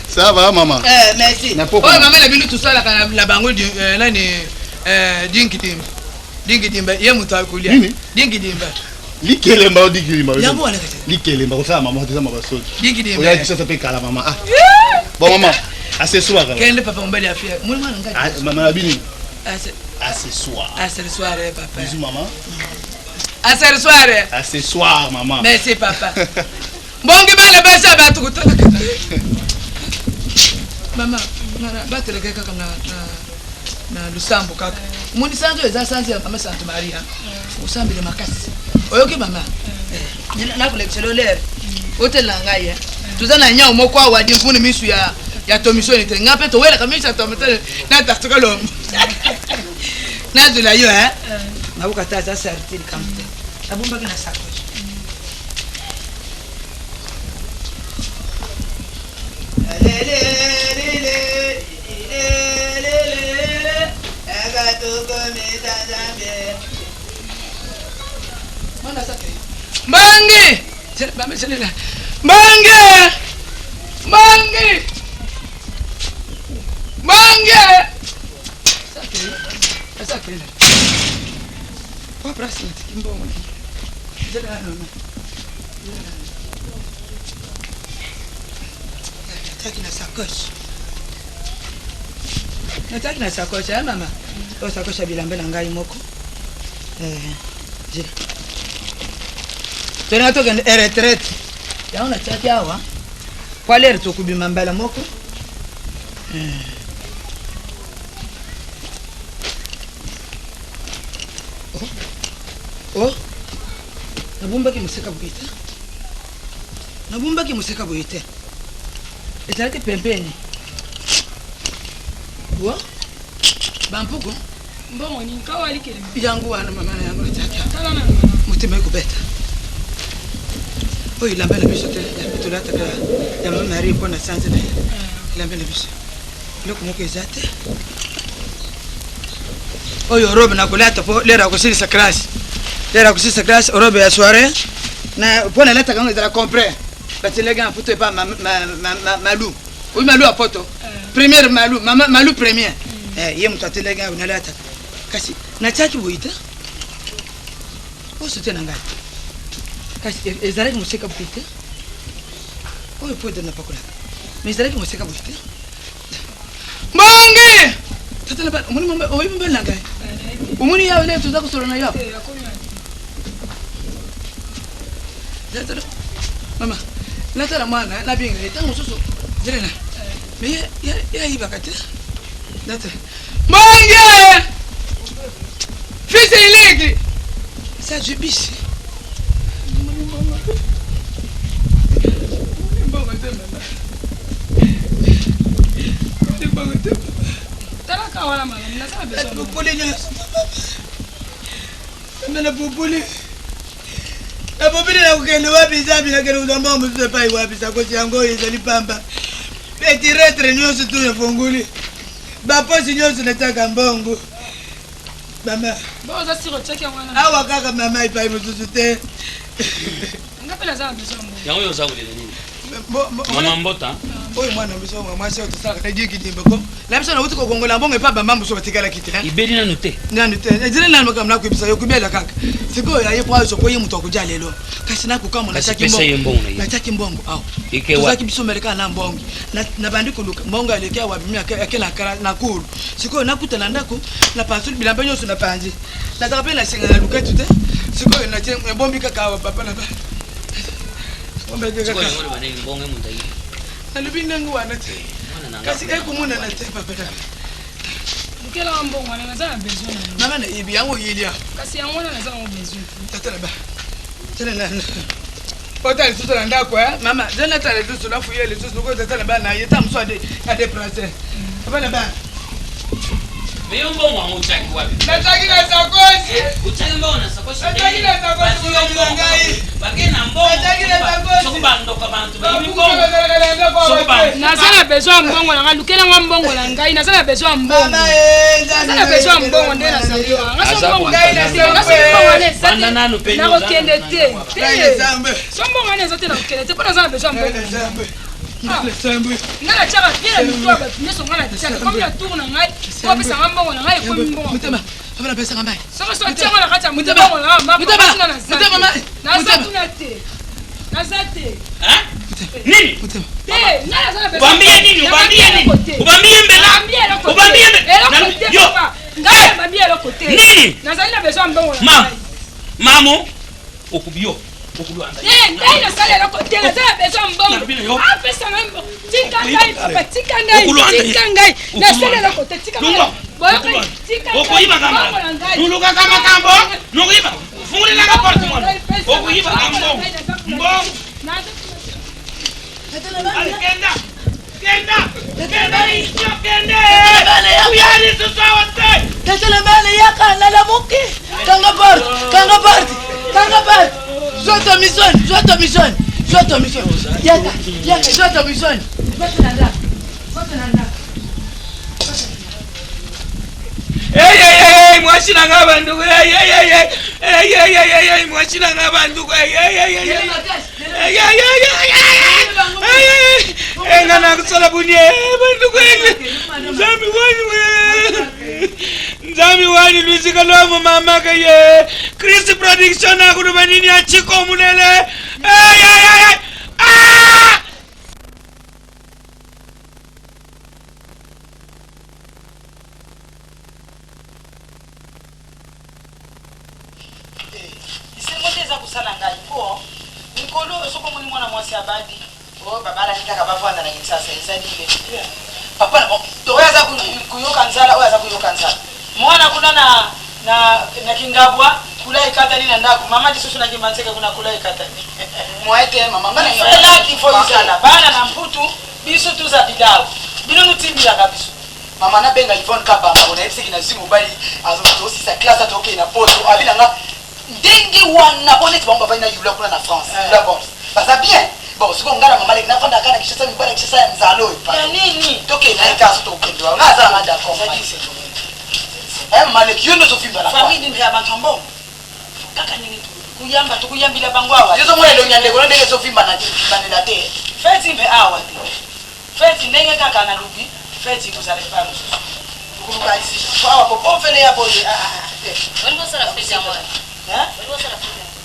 Ça va maman? Eh, merci. Na pokwa. Oyo mama na bino tosalaka na, na bango euh, nani euh, dinkidimba. Dinkidimba ye moto akolia. Nini? Dinkidimba. Likelemba o dikilimba. Yango wana kati. Likelemba kosala mama te sama basoki. Dinkidimba. Oya kisasa pe kala mama. Ah. Bon maman, accessoire. Kende papa mobali afia. Mwana ngai. Ah, mama na bini. Accessoire. Accessoire eh, papa. Bisous maman. Accessoire. Accessoire maman. Merci papa. Mbongi bana basi ya bato kotala kaka. Mama, batelaka kaka na na na lusambo kaka. Omoni sanzo eza sanzo ya mama Santa Maria. Osambele makasi. Oyoki mama? Eh, nakolekisa lo lere. Otela ngai eh. Toza na nyau moko awa dimpuni misu ya ya tomisoni te. Nga mpe towelaka misu ya tomisoni na tatuka lombo. Nazela yo eh. Nakoka ta aza sarti likambo te. Nabombaki na sakoche. Mbangi! Mbangi! Mbangi! Mbangi! Nataki na sacoche. Nataki na sacoche, hein mama? Oyo sacoche ya bilamba na ngai moko. Eh, zela. Tolinga tokende eh, retraite. Yango natiaki awa. Po alere tokobima mbala moko. Eh. Oh. Oh. Nabombaki moseka boye te. Nabombaki moseka boye te. Ezalaki pembeni. Wa? Bampuku. Mbongo nini? Kawa likelema. Yango wana mama na yango natiaki. Tala na Motema ekobeta. Oyo elamba na biso te, tolataka ya mama Marie mpo na sanza na ye. Elamba na biso. Eloko moko eza te. Oyo robe nakolata mpo lero akosilisa classe. Lero akosilisa classe, robe ya soirée. Na mpo nalataka yango ezala complet. Batielaki na poto epa Malu. Oyo Malu ya poto. Première Malu, mama Malu première. Eh, ye moto atelaki yango nalataka. Kasi natiaki boye te. Oyo soutien na ngai. Kasi ezalaki moseka boye te. Oyo poudre napakolaka. Mais ezalaki moseka boye te. Mbongi! Tata na bana, omoni mama, oyebi mobali na ngai. Omoni yawe nde toza kosolola na yo. Mama, natala mwana nabenga ye ntango mosusu zelena. Mais ye ayibaka te. Natala. Mbongi! Fils unique! Ça, je biche. Talaka wana malamu naza na besoin. Bopoli nyonso. Mama na bopoli. Na bopoli na kokende wapi Nzambe nakende kozwa mbongo mosusu epai wapi sakosi yango oyo ezali pamba. Petiretre nyonso tu efongoli. Baposi nyonso natiaka mbongo. Mama. Bon, oza siro otiaki yango wana. Awa kaka mama epai mosusu te. Nga mpe naza na besoin ya mbongo. Yango oyo oza kolela nini? Mama mbota. Oyo mwana biso mwa mwasi oyo tosalaka na diki dimba ko. Na biso nauti kokongola mbongo epai bamama mosusu batikalaki te. Ibeli nanu te. Nanu te. Ezali nanu makambo nakoyebisa yo kobela kaka. Sikoyo aye po azwa po ye moto akoja lelo. Kasi nakokamwa Kasi natiaki pesa ye mbongo. mbongo na ye. Natiaki mbongo awa. Eke wapi? Tozalaki biso mbele kaka na mbongo. Nabandi koluka mbongo aleki awa abimi ake na kala na kulu. Sikoyo nakuta na ndako na panzuli bilamba nyonso na panzi. Nazalaka mpe na senga na luketu te. Sikoyo natie ebombi kaka awa papa na ba. Bombaki Sikoyo kaka. yango oloba nini mbongo emonta ye. Nalobi ndenge wana te. Mwana na nga. Kasi ekomonana te papa na. Lukelaka mbongo wana naza na besoin na yango. Mama nayebi yango oyelia. Kasi yango wana naza nango besoin te. Tata na ba. Tala na. Ota lisusu na ndako eh mama zela tala lisusu na fuye lisusu lokola tata na bana ye ta mosusu ade adeplace bana bana. Mais yo mbongo yango otiaki wapi? Natiaki na sakosi. Otiaki mbongo na sakosi. Natiaki na sakosi na ngai. Bake na mbongo. Natiaki na sakosi. Soki bandoka bantu bayibi mbongo. Naza na besoin ya mbongo na ngai, lukela nga mbongo na ngai, naza na besoin ya mbongo. Naza na besoin ya mbongo nde nazali wana. Nga so mbongo nga so mbongo wana eza te nakokende te. So mbongo wana eza te nakokende te mpo naza na besoin ya mbongo. Nga natiaka bien na mito ya bato nyonso, nga natiaka komi na tour na ngai po apesa nga mbongo na ngai, ekomi mbongo. Soki so otiango na kati ya mbongo na nga mapasina, naza kuna te, naza te. Nini? Te, nga naza na besoin. Ubambiye nini? Ubambiye nini? Ubambiye mbela? Ubambiye mbela? Eloko te papa, ngai nabambi eloko te. Nini? Nazali na besoin ya mbongo na Ma ngai. Mamo okubiyo okuluanda. Te, ngai nasali eloko te, naza na besoin ya mbongo, apesa ngai mbongo. Tika ngai papa, tika ngai, tika ngai, nasali eloko te, tika ngai. Boyoka, tika ngai, Okoyibaka mbongo na ngai. Nulukaka makambo nukuyiba fungulelaka porte mwana okuyibaka mbongo mbongo. Ali kenda kenda kenda isio kende uyali lisusu awa te. Tata na bana yaka nalamuki. Kanga porte, kanga porte, kanga porte. Zwa Tomison, zwa Tomison, zwa Tomison. Yaka, yaka, zwa Tomison. Zwa na ndako. Zwa na ndako. Hey, hey, hey, mwasi na nga banduku. Hey, hey, hey, hey. Hey, hey, hey, hey, hey, mwasi na nga banduku. Hey, hey, hey, hey, hey. Hey, hey, hey, hey, hey, hey, hey, hey. Nga nakusala buni, eh, banduku, eh. Nzambi wani, we. Nzambi wani, lusika lwangu mamaka, ye. Chris Production akuluba nini achiko munele. Hey, hey, hey, hey. Ah! Lisengo nde eza kosala ngai mpo mikolo oyo soki omoni mwana mwasi abali oyo babalani kaka bavanda na Kinshasa, ezali nde papa na bango. Oyo aza koyoka nzala, oyo aza koyoka nzala, mwana kuna na na na Kingabwa kula ekatani na ndako, mama lisusu na Kimbanseke kuna kula ekatani. Moyen te mama, nga na Felaki fo izala bana na Mputu, biso tuza bidao bino notimbilaka biso. Mama, nabenga Yvonne Kabamba, nayebisaki nazwi mobali, azosisa classe, atokei na poto. Abi na nga ndenge wana po neti bango bavandi na Yula kuna na France, Yula Bols baza bien. Bon, sikoyo nga na mama leki nafandaka na Kinshasa, mibali ya Kinshasa ya nzala oyo ya nini? Tokende na ye kaka so tokokende wana, nga aza nanga d'accord. Mama leki, yo nde ozovimba na famille nini ya bato ya mbongo kaka ndenge kuyamba tokuyambila bango awa. Ezomona elongi ya ndeko na ndenge ezovimba na vimbanela te. Feti mpe awa te, feti ndenge kaka nalobi, feti kozala epai mosusu, tokoluka awa po povele ya boye te.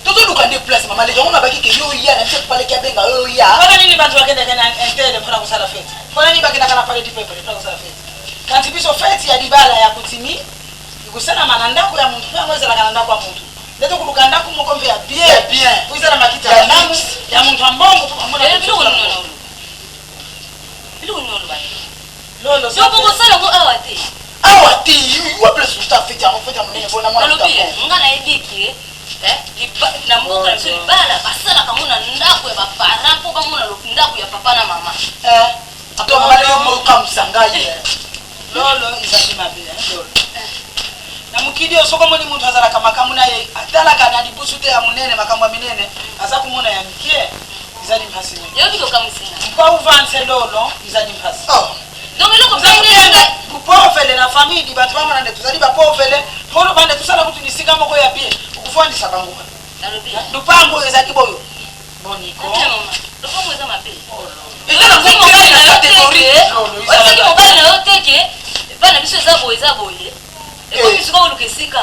Tozoluka nde place, mama leki, yango nabaki ke yo ya na biso paleki abenga yo ya. Mpona nini bato bakendaka na intele mpona kosala feti? Mpona nini bakendaka na palais du peuple mpona kosala feti? Kasi biso feti ya libala ya kutimi ekosalama na ndako ya muntu, mpo yango ezalaka na ndako ya muntu nde tokoluka ndako moko mpe ya bien bien, po ezala makita ya malamu ya muntu ya mbongo, mpo bamona. Lolo. Bokosala yango awa te. Awa te, wa place mosusu afeti yango, feti ya monene mpona mwana. Nalobi nga nayebi ke na mboka na biso libala basalaka ngo na ndako ya baparent mpo bamona ndako ya papa na mama. To mama leki, mokamwisa ngai. Lolo, ezali mabe lolo na mokili oyo. Soki omoni moto azalaka makambo na ye atalaka na libusu te ya monene, makambo ya minene aza komona ya mike, ezali mpasi mingi. Yoki kokamwisinga. Mpa uvanse lolo, ezali mpasi. Donc eloko pauvre na famille, bato bamona nde tozali bapauvre, mpona bande tosala kutu lisika moko ya bien, okofandisa bango lupango oyo ezali boyo boniko. Lopango eza mabe. Eza na mobali na yo teke, soki mobali na yo teke bana biso eza boye, eza boye, ekomi sikoyo oluka esika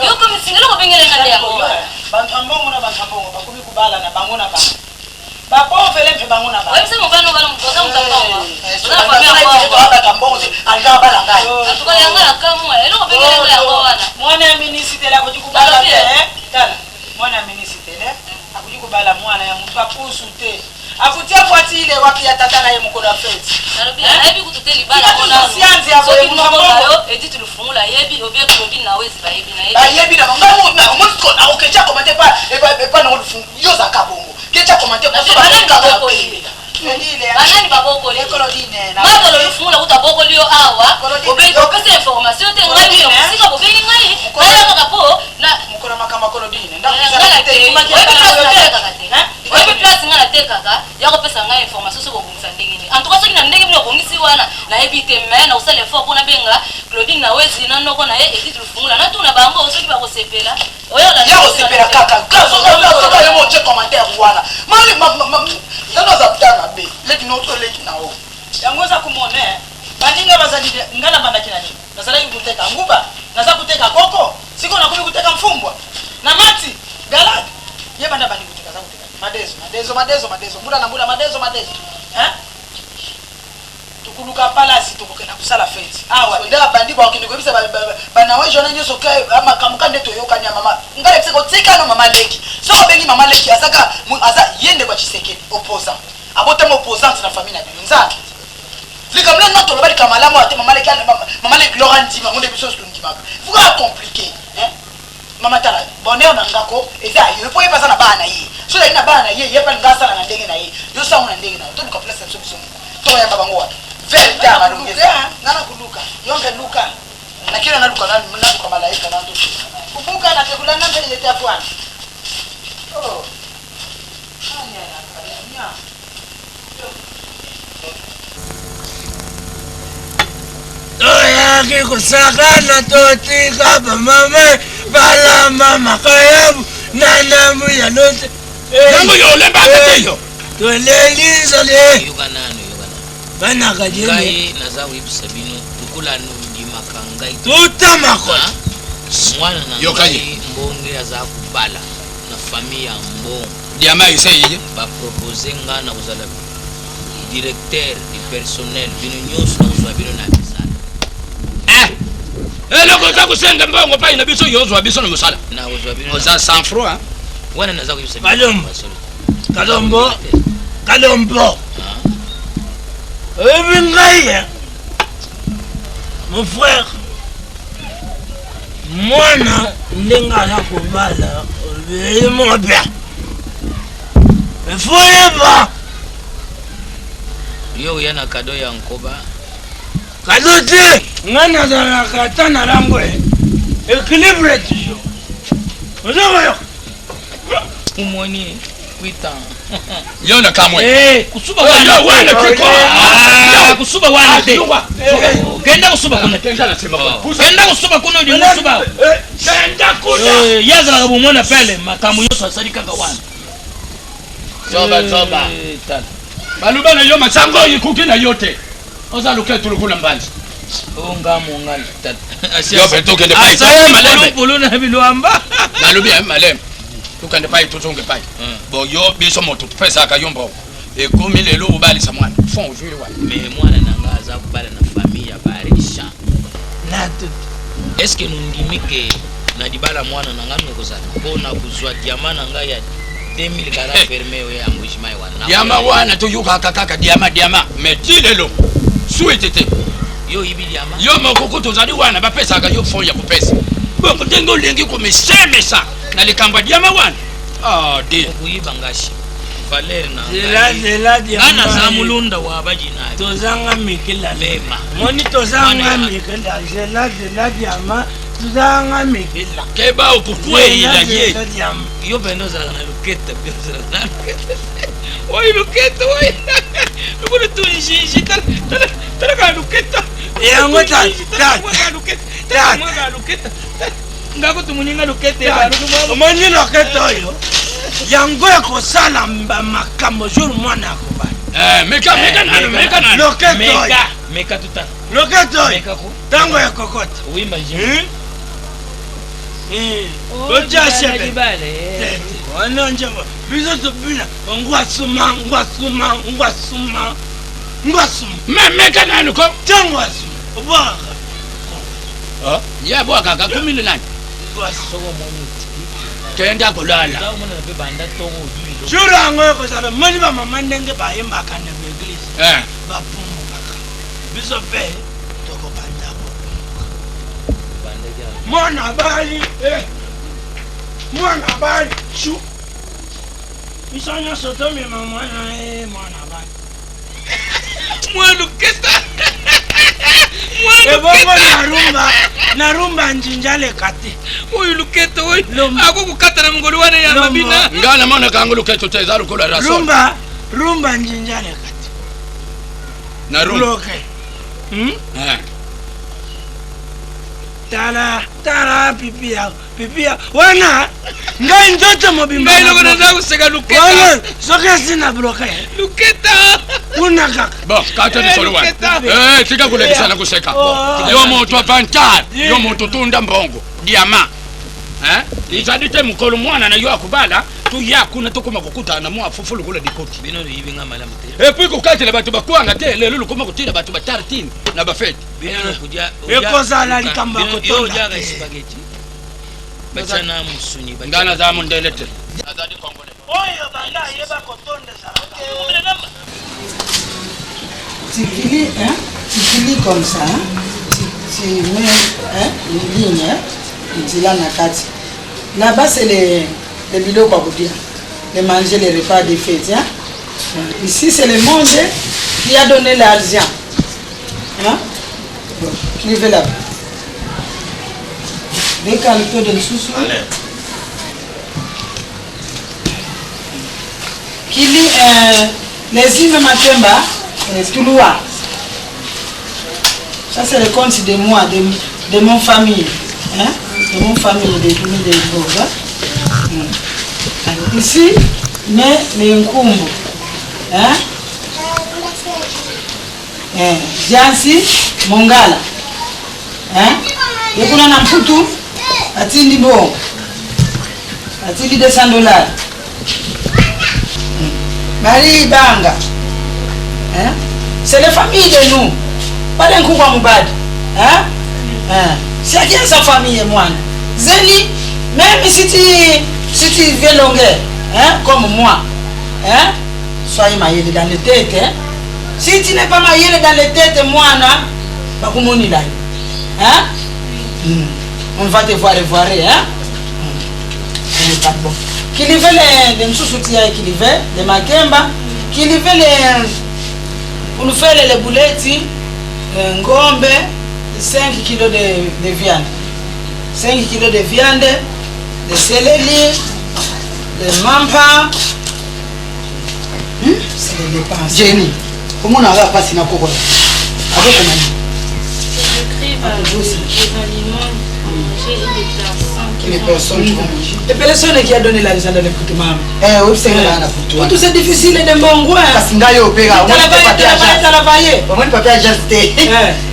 yo komi singa eloko obengelenga nde yango. Banto ya mbongo na banto ya mbongo bakomi kobala na bango na bango, bapauvre mpe bango na bango. Oyebisa mobali obala moto aza moto mbongo, oza na famille ya mbongo te, alingaka bala ngai. Antuka yanga na kamwa eloko obengelenga yango wana. Mwana ya ministre akoki kobala te. Tala, mwana ya ministre akoki kobala mwana ya moto apusu te, akutia voitire wapi ya tata na ye mokolo ya feti? Nalobi nayebi kutu te libala soki moko na yo Edith Lufungula ayebi obie Claudine na Wezi bayebi. Bayebi na bango. Akoketia komante epa nango Lufungu, yo ozalaka bongo ketia komante. abokoli matolo lufungula kuta abokoli yo awa. Opesi information te. Ngai bino mosika bobengi ngai, naya kaka mpo mokolo makambo akolodine. Oyebi place ngai natekaka ya kopesa ngai information. Soki obongisa ndenge nini, en tout cas soki na ndenge bino obongisi wana, nayebi te, mais nakosala effort mpo nabenga Claudine na Wezi na noko na ye Edith Lufungula, natuna bango soki bakosepela. Ya kosepela kaka soka yo motie commentaire wana mali nano aza ta mabe leki no to leki na o. Yango oza komona baninga bazali. Nga nabandaki na nini? Nazalaki koteka nguba, naza koteka koko, sikoyo nakomi koteka mfumbwa na mati galade. Ye banda bandi koteka, aza koteka madezo, madezo, madezo, madezo, mbula na mbula, madezo, madezo, hein? Tukuluka palasi, tokokenda kosala feti awa. Nde abandi bakokende koyebisa banaweji wana nyonso ke makambo ka nde toyokani ya mama. Ngai nayebisa kotika no mama leki. Soki obengi mama leki, azaka aza ye ndeko ya Tshisekedi, opposant, abotama opposante na famille na bino. Nzambe, likambo nani na toloba likambo malamu ate mama leki, mama leki Lora ndima ngo nde biso nyonso tondimaka. Fuka compliqué, mama. Tala, bonheur na ngako eza ya yo, po ye mpe aza na bana na ye. So ozali na bana na ye, ye mpe alinga asala na ndenge na ye, yo sango na ndenge na yo. Toluka place na biso, biso moko toyamba bango wapi? Verte ya malongi eza. Nga na kuluka, yo mpe luka. Nakenda naluka, naluka malaika na ndoto. Kubuka na tekulanga mpe yete afwana. Oh. Toyaki kosakana, totika bamama balamba makayabu na ndambu ya lote. Yango yo olembaka te yo. Toleli nzole. Yoka nanu, yoka nanu. Bana kadiene. Ngai naza koyebisa bino lokola nondimaka ngai. Tuta makolo. Mwana na Yoka ye. ngai mbonge aza kobala na famille ya mbongo. Diama eseye. Bapropose nga na kozala directeur du personnel, bino nyonso nakozwa bino na misala. Eloko oza kosenga mbongo pai na biso, yo ozwa biso na mosala. Nakozwa bino. Oza sans froid. Wana naza koyebisa bino. Kalombo. Kalombo. Kalombo. Oyebi ngai ye. Mon frère. Mwana ndenge aza kobala obeli moko bien. Il faut yeba. Yo oya na kado ya nkoba. Kado te. Ngai nazalaka ata na lango équilibre toujours. Oza koyoka. Omoni kwitan. Yo na kamwe. Kusuba wana. Yo wana kiko. Ah, kusuba wana te. Kenda kusuba kuna. Kenda na sema kuna. Kenda kusuba kuna, olingi kusuba. Kenda kuna. Ye azalaka bomwana pele, makambo nyonso asali kaka wana. Zoba zoba. Tala. Baluba na yo masango oyo ekuki na yo te. Oza loketu lokola mbanzi. O ngamo ngai tala. Yo mpe tokende pai. Asali Malembe. pulupulu na bilwamba. Nalobi ya malembe. Tokende pai, tozonge pai. Bon, yo biso moto topesaka yo mbongo. Ekomi lelo obalisa mwana. Fond ozwili wana. Mais mwana na nga aza kobala na famille ya baricha. Na tutu. Est ce que nondimi ke na libala mwana na ngai nokozala mpo na kozwa diama na ngai ya 2000 carats fermé oyo ya Mbujimayi wana? Diama wana toyokaka kaka diama diama, mais ti lelo suite te. Yo oyibi diama. Yo moko kutu ozali wana, bapesaka yo fond ya kopesa. Bongo ndenge olingi komisemesa na likambo ya diama wana. Ah, de. Okoyiba ngashi valeur na Zela zela ngai naza mulunda wa bajina. Tozanga mikila. Mema. Moni tozanga mikila. Zela zela diama. Tozanga mikila. Keba okokweyela ye. Zela diama. Yo mpenza ozalaka na loketa, mpe ozalaka na loketa oyo, loketa oyo lokola tunjinji. Tala, tala kaka loketa. Yango ta ta. Tala mwaka loketa ngako tumuninga loketa. Omoni loketa oyo, yango ekosala makambo jour mwana akobala. Meka, meka nanu, meka nanu. Loketa oyo. Meka, meka tutala. Loketa oyo. Meka ko. Ntango ekokota. Wimba njimba. Otya sebe wana njamba, biso tobina ngwasuma ngwasuma ngwasuma ngwasuma. Me meka nanu ko. Te ngwasuma obwakaka. Ye abwakaka kumini nani? Kenda kolala. Jour yango ekozala, moni bamama ndenge bayembaka na baeglise, bapumbukaka, biso mpe tokobanda kopumbuka. Mwana bali, mwana bali shu, biso nyonso tomema mwana, mwana bali. Mwa luketa. Ebongo na rumba, na rumba njinja aleka te. Oyo luketo oyo akokokata na mongoli wana ya mabina. Ngai namonaka yango luketo te, eza lokola rasol. Rumba, rumba njinja aleka te. Na rumba. Bloke. Hmm? Eh. Tala, tala pipi ya, pipi ya. Wana ngai nzoto mobimba. Ngai eloko naza koseka luketa. Wana soki esi na bloke. Luketa. Kuna kaka. Bon, kata lisolo wana. Eh, tika kolekisa na koseka. Oh. Yo moto avantard, yo moto tunda mbongo, diamant. Hein? Ezali te mokolo mwana na yo akobala, toya kuna tokoma kokutana na mwa fufu lokola dikoti. Bino boyebi nga malamu te. Et puis kokatela bato bakwanga te, lelo lokoma kotinda bato batartine na bafete. Bino kodia Ekozala likambo ya Yo kotonda odiaka te. spaghetti. Batia na musuni. Nga naza mondele te. Nazali congolais. Oyo banda ayeba kotonda ezalaka. Tu plies, hein? Tu plies comme ça, hein? Tu, tu mets hein? une ligne, hein? Nzela na kati. Là-bas, c'est les, les biloko ya kodia. Les manger, les repas des fêtes, hein? Ici, c'est le monde qui a donné l'argent. Hein? Bon, qui veut là-bas? Des qualités de nsusu. Kili, euh, les îles Matemba, euh, Touloua. Ça, c'est le compte de moi, de, de mon famille. Hein? De mon famille, de famille de Bourg. Hein? Ici, mais les Nkumbu. Hein? Eh, Jansi, Mongala. Hein? Yekuna na Mputu, atindi bon. Atindi 200 dollars. Marie Banga. Hein? C'est les familles de nous. Pas d'un coup comme Mubad. Hein? Hein? Chacun sa famille et moi. Zeni, même si tu, si tu viens longueur, hein, comme moi, hein? Soyez maillé dans les têtes, hein? Si tu n'es pas maillé dans les têtes, moi, non, bakumoni là. Hein? Hmm. On va te voir voir, hein? Hmm. Pas bon. Qu'il veut les, les msusu tia qu'il veut, les makemba, qu'il veut les, pour nous faire les boulettes, euh, ngombe, 5 kilos de, de viande. 5 kilos de viande, de céleri, de mampa. Hmm? C'est les dépenses. Jenny, omonaka mpasi na koko azokoma nini? J'écris les aliments à manger et les personnes qui Les vont personnes qui vont manger. Et personne qui a donné l'argent dans le coutume. Eh, oyebisaka na putu Tout c'est difficile de mbongo. hein. kasi ngai oyo opeka omoni Travailler, papier travailler, agence. travailler. Omoni papier agence te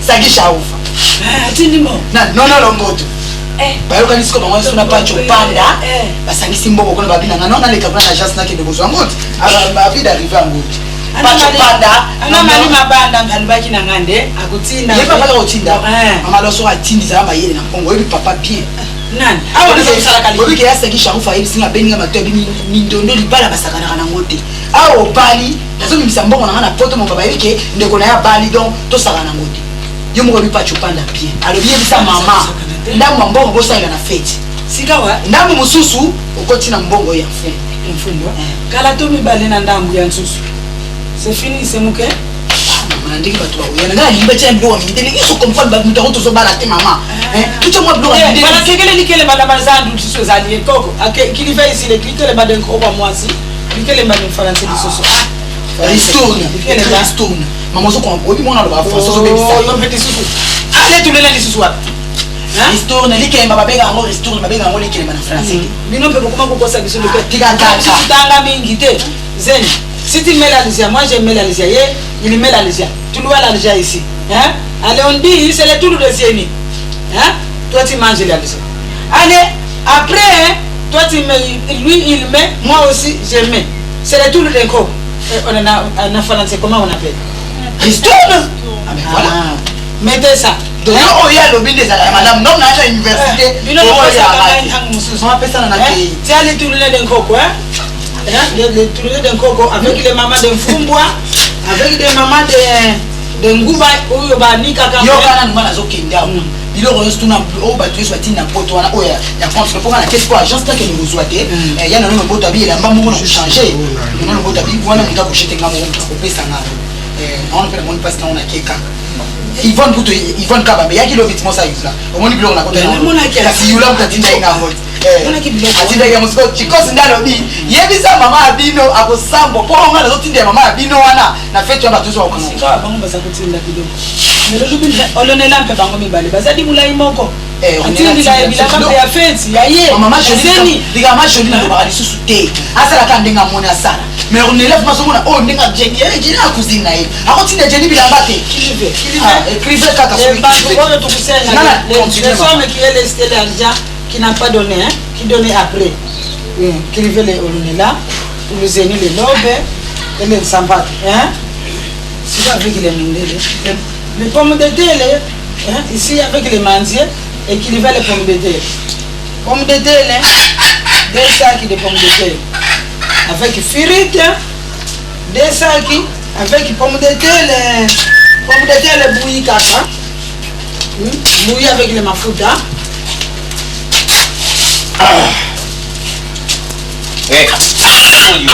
saki shaufa Atindi mo. nono longoto bayokani siko bango nyonso na pacho panda basangisi mbongo kuna babi nanga non naleka kuna na agence nakende kozwa yango te babi d'arrive yango te pacho panda Ana mali mabanda ngalibaki na ngande akutinda. ye papa kaka kotinda Eh. mama loso atindi zala mayele na mpongo oyebi papa bien Nani? Awa naza kosalaka li. oyebi ke yasaki sharufa ayebisi nga abengi nga mato abi mindondo libala basakanaka nango te awa obali nazobimisa mbongo na nga na poto moba bayebi ke ndeko na ye abali donc tosaka nango te yo moko oyebi pacho panda bien alobi yebisa mama ndambo ya mbongo bosalela na feti Sikawa ndambo mosusu okoti na mbongo ya mfumu mfumu. Kala to mibale na ndambu ya nsusu. C'est fini, c'est muke. mama na ndenge bato bakoyana ngai nalingi batia biloko ya mindele nyonso comprendre moto yango tozobala te mama tutya mwa biloko ya mindele Balakekele likelemba na bazandu lisusu ezali ekoko. Ake kiliva isile likelemba de nkoko mwasi. Likelemba de mfaransi lisusu. ristourne Likelemba. ristourne mama ozokomba oyebi mwana aloba français ozobebisa Oh, yo mpe lisusu. Ale tulela lisusu wapi? ristourne likelemba babenga yango ristourne babenga yango likelemba na français te bino mpe bokoma kokosa biso loke tika kaka. biso tanga mingi te zeni si tu mets l'Algérie moi je mets l'Algérie ye il met l'Algérie tu dois l'Algérie ici hein allez on dit c'est le tour de Zeni hein toi tu manges l'Algérie allez après hein, toi tu mets lui il met moi aussi je mets c'est le tour de Nko on en a en français comment on appelle ristourne ah mais voilà ah, mettez ça donc yo oyo alobi nde ezalaka malamu donc naza université bino bokosaka ntango mosusu apesana na kei Tiens les tournées d'un coco, hein? Hein? Les, les tournées d'un coco avec les mamans de Mfumbwa, avec des mamans de, de Nguba, oyo banikaka. yo kaka nanu nga nazokende awa biloko nyonso tuna oyo bato nyonso batinda poto wana oyo ya compte mpo nga na kesi po agence nakende kozwa te ya nano lomboto abi elamba moko na kochange nano lomboto abi wana moto akoshe te nga moko moto akopesa nga. Wana mpe namoni mpasi nango nake kaka Yvonne kutu, Yvonne Kabambe yaki lobi ti mosa yula omoni biloko nakotasi yula moto atindaki ngango atindaki yango. Sikoyo chikosi nde alobi yebisa mama ya bino akosambwa mpo nga nazotindela mama ya bino wana na feti wana bato nyonso bakokanga bango baza kotinda biloko. Olonela mpe bango mibale bazali molai moko atindila ye bilamba mpe ya feti ya ye. Mama Jolie, mama Jolie nalobaka lisusu te, asalaka ndenge amoni asala. Mais Ornella vraiment azomona oyo ndenge Jenny, Jenny na cousine na ye akotinda Jenny bilamba te, écrivez kaka. Oyo tokosenga les hommes qui est laissé l'argent, qui n'a pas donné, hein, qui donnait après. Écrivez les Olonela, les Zeni, les Lobe et les Nsambatu, hein. C'est avec les Mindele, les pommes de terre, les, hein, ici avec les mandiers, écrivez les pommes de terre. Pommes de terre, hein, deux sacs de pommes de terre. Avec frites, deux sacs, avec pommes de terre, les pommes de terre, les bouillies kaka. Bouillies avec les mafuta. Ah. Eh, oyo.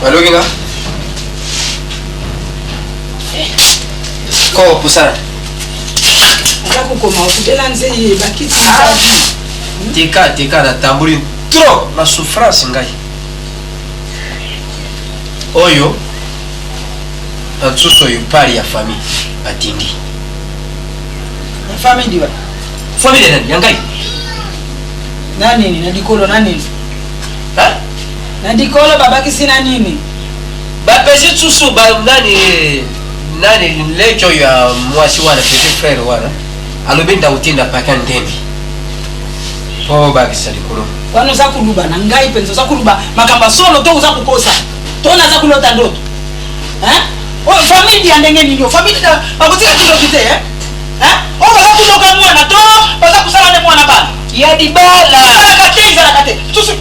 Baloki nga? Koko pusana. Aza kokoma okutela nzeye bakiti. Tika tika natamboli trop na souffrance ngai. Oyo na nsusu oyo pari ya famille batindi. Ya famille diwa. Famille ya nani? Ya ngai. Na nini? Na dikolo na nini? Na dikolo babakisi na nini? Bapesi nsusu ba nani nani leki oyo ya mwasi wana, petit frère wana alobi ndakotinda paka ndembi mpo bakisa likolo. Wana oza koluba na ngai mpenza, oza koluba makambo ya solo to oza kokosa to naza kolota ndoto? Oyo famille ya ndenge nini? Oyo famille bakotika kindoki te? Oyo baza kuloka mwana to baza kosala nde mwana bana ya libala ezalaka te, ezalaka te susu.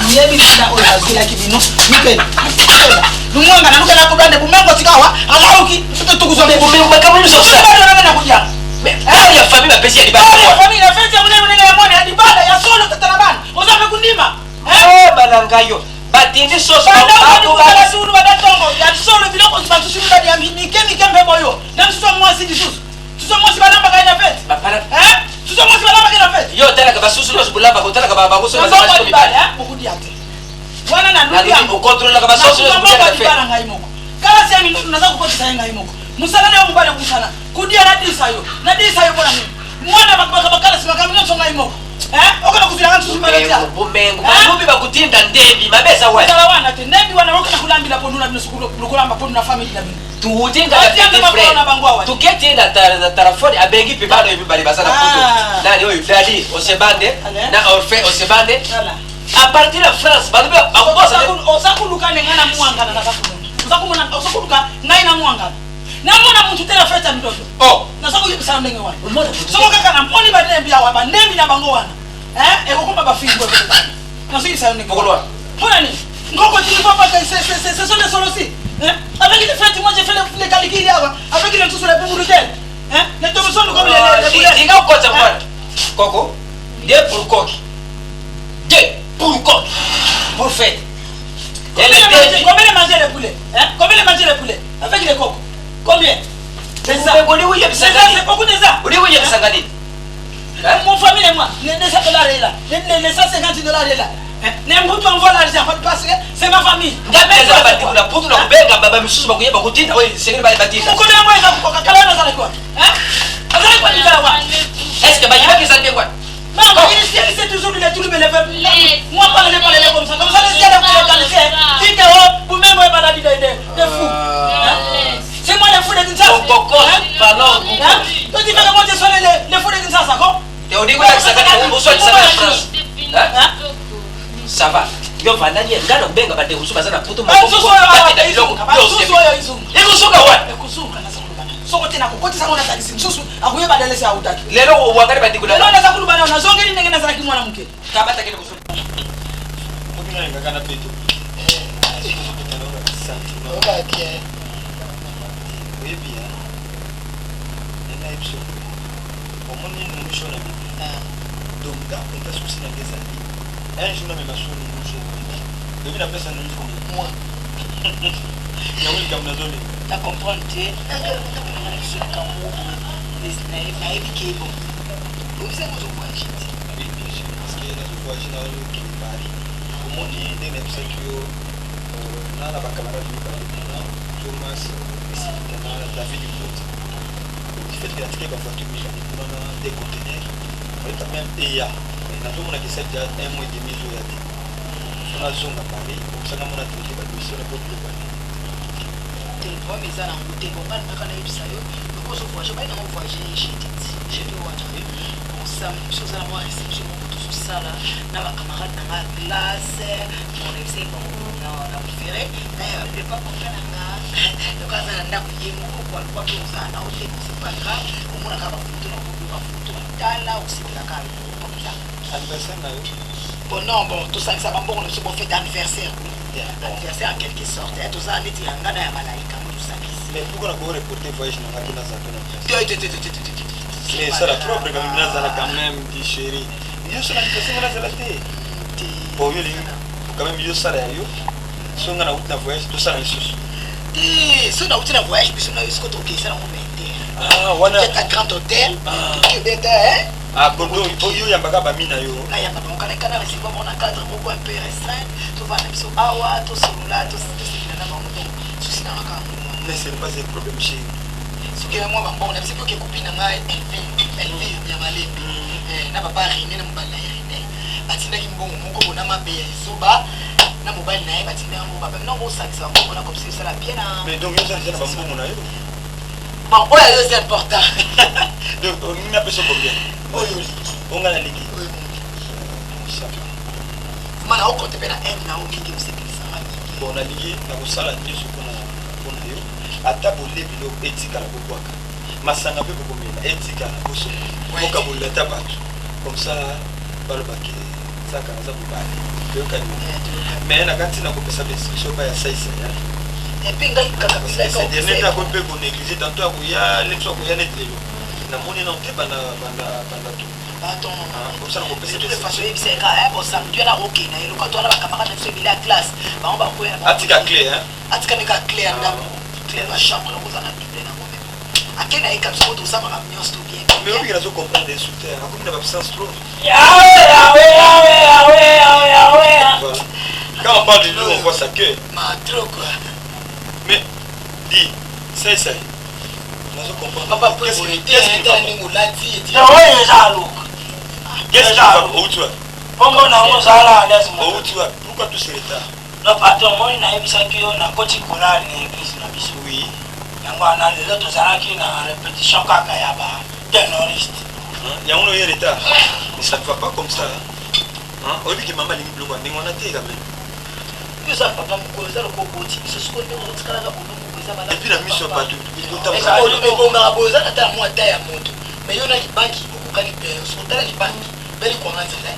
Muyebi ntina oyo bazwelaki bino lukela lumwanga na lukela kobande bumengo tika awa alauki. Makambo na kudia ya famille bapesi ya libala. Ya famille na feti ya monene monene ya mwana ya libala ya solo, tata na bana oza mpe kundima. Bana ngai yo batindi soso tunu badatongo ya solo biloko basusu mibali ya mike mike mpe boyo na misusu ya mwasi lisusu susu mwasi balambaka ye na feti, susu mwasi balambaka ye na feti. Yo otalaka basusu nyonso bolambaka, otalaka bokudia te wana naluki yango okontrolaka basusu nyonso libala ngai moko kalasi ya mindutu naza kokotisa ye ngai moko mosala na yo mobali okosala kudia nadisa yo nadisa yo mpona nini mwana bakalasi makambo nyonso ngai moko okona kuzwilanga nsusu. Bomengo balobi bakutinda ndembi mabe eza wana ezala wana te ndembi wana okona kulambila pondu na bino lokolamba pondu na famille na bino. Tutinda petit frère tuketi na telefone abengi mpe bana oyo mibale baza na poto, nani oyo Dali Osebande na Orphe Osebande à partir ya France, balobi bakobosa. Oza kuluka nde ngai na mwangana naza kumona, oza kuluka ngai na mwangana namona mutu te na fete ya mindondo. Naza koyebisana ndenge wana soko kaka namoni bandembi awa bandembi na bango wana ekokoma bafilme nazoyebisa yo ndenge mpona nini ngoko tu ne vois pas que ce sont des solosi avec les fêtes. Moi j'ai fait les calculs awa avec les nsusu les bumurudel les tomisono comme les tinga okota mwana koko deux pour koki, deux pour koki pour fête. Combien de manger les poulets, hein? Combien de manger les poulets avec les coques? Combien? C'est ça. C'est beaucoup déjà. Mon famille et moi, les 200 dollars est là, les 150 $ est là. N'importe où envoie l'argent parce que c'est ma famille. Eza bandeko na poto na kobenga baba misusu bakoyeba kotinda oyo esengeli batinda. Mokolo yango eza kokoka kala wana azalaki wapi? Azalaki wapi kala wana? Est ce que bayibaki eza ndenge wana? Non, mais il sait toujours les tout les moi parler parler comme ça comme ça les gars les qualifiés dit que oh vous même moi maladie de fou, c'est moi le fou de Kinshasa. Bokoko pardon. Toi tu fais que moi je sois le fou de Kinshasa ko. Te olingi olakisaka oswalisaka na France, ça va, yo vanda nye ngai na kobenga bandeko mosusu baza na poto batinda biloko ekosuka wana. Ekosuka naza koloba soko te nakokotisa ngo natalisi mosusu akoyeba dalesi autaki. Lelo owangani bandeko. Lelo naza koloba nao nazongeli ndenge nazalaki mwana moke. Kabatakende kosuka. Oyebi nayebi so omoni miso na bino. Donc nga mpenza souci na nga ezali un jour namema su nunu so oyebi napesa nunu combien moi yango likambo nazolinga. Na comprendre te na biso likambo nayebi ke bon oyebisaki ozo voyage te. Oui, bien sûr, parce que nazo voyage na oyo okende Paris. Omoni ndenge nayebisaki yo, na na bacamarade mibale kuna, Thomas Esilita na David Mbuta. Du fait que natikaki bavoiture mibale kuna na des conteneurs, fallait quand même eya. Mais nazomona ke esali deja un mois et demi ezoya te. So nazonga Paris, okosanga mona traité badossier wana po biloko ya nini. Te, problème eza nango te. Bon, ngai nalingaka nayebisa yo loko ozo voyage, obayi nango voyage jeudi ti jeudi wana. Bon, samedi biso oza na mwa réception moko tozosala na bacamarade na nga ya classe. Bon, nayebisaki bango na préféré le papa na nga loko aza na ndako ye moko kwa lokwa mpe ozala na yo te. Bon, c'est pas grave, omonaka bafoto na kobi bafoto tala osepelaka lokola Anniversaire na yo? Bon, non, bon, tosangisa bambongo na biso, bon, fête anniversaire, anniversaire en quelque sorte, tozala neti ya nga na ya malaika ngo tosangisi. Mais pourquoi nako reporter voyage na nga te, nazala mpe na te te te te te te te? Mais esala propre quand même, nazala quand même di chéri, yo sala anniversaire, nga nazala te. Bon, yo olingi quand même yo sala ya yo, so nga nauti na voyage tosala lisusu. Te, so nauti na voyage, biso na yo siko tokesa nango mete. Ah, wana ta grand hôtel tokebeta. Ah, Bordeaux, oyo oyambaka bami na yo. Nayamba bango kana kana recevoir bango na cadre moko un peu restreint, tovanda biso awa, tosolola, tosepela na bango. Donc souci nanga kaka ngo. Mais c'est pas un problème, chéri. Soki na mwa bambongo na biso mpe oke copine na ngai Elvire ya Malembe na papa Rene na mobali na ye Rene batindaki mbongo moko bona mabe ya ezoba na mobali na ye batindaki yango baba no bosangisa bambongo na comme ça esala bien na. Mais donc yo oza déjà na bambongo na yo? Bon, oyo ayo c'est important. Donc olingi napesa combien? Oyo olingi. Onga nalingi. Oyo olingi. Ça va. Vraiment na okonte mpe na aide na yo mingi, osepelisanga mingi. Bon, nalingi nakosala nyonso mpona yo, ata bolie biloko etikala bobwaka, masanga mpe bokomela etikala bosoka bokabolela ata bato, comme ça balobake zaka aza mobali. Toyokani? Mais na kati nakopesa bainstruction pa ya saisa ya epe ngai kaka. Dernier akomi mpe konéglige tantôt akoya neti akoya neti lelo namoni nano te banda banda banda to. Pardon. Comme ça nakopesa. De toute façon oyebisa ye kaka bon, samedi wana okende ye lokola towana bacamarade na biso ebele ya classe, bango bakoya. Atika clé hein? Atika nde kaka clé ya ndako, clé ya chambre nakozala na double nango meme ake na ye kabisa po tosamaka nyonso to bien. Mais oyo nazo comprendre instructeur akomi na baabsence trop. Yawe, yawe, yawe, yawe, yawe, yawe. Voilà. Quand on parle de lui, on voit sa queue. Ma trop quoi. Mais dis, ça ça nazo comprendre. Papa, po boye te, tala ndenge olati. Oyo eza aluka. Qu'est-ce qui va? Outi wapi? Bongo nango ozala à l'aise. Outi wapi? Pourquoi tout ce retard? No patron, moi nayebisaki yo nakoti chorale na église na biso. Oui. Yango wana lelo tozalaki na répétition kaka ya ba ténoriste. Yango no ye retard. Mais ça ne va pas comme ça. Hein? Oyebi ke mama alingi biloko ya ndenge wana te quand même. Yo oza papa mokolo, eza lokola oboti biso sikoyo ndenge ozotikalaka bolumbu eza malamu. Et puis na miso ya bato. Ebongaka boye, oza na ta mwa ta ya moto, mais yo na libanki okokani mpe soki otala libanki beli kwanga nzela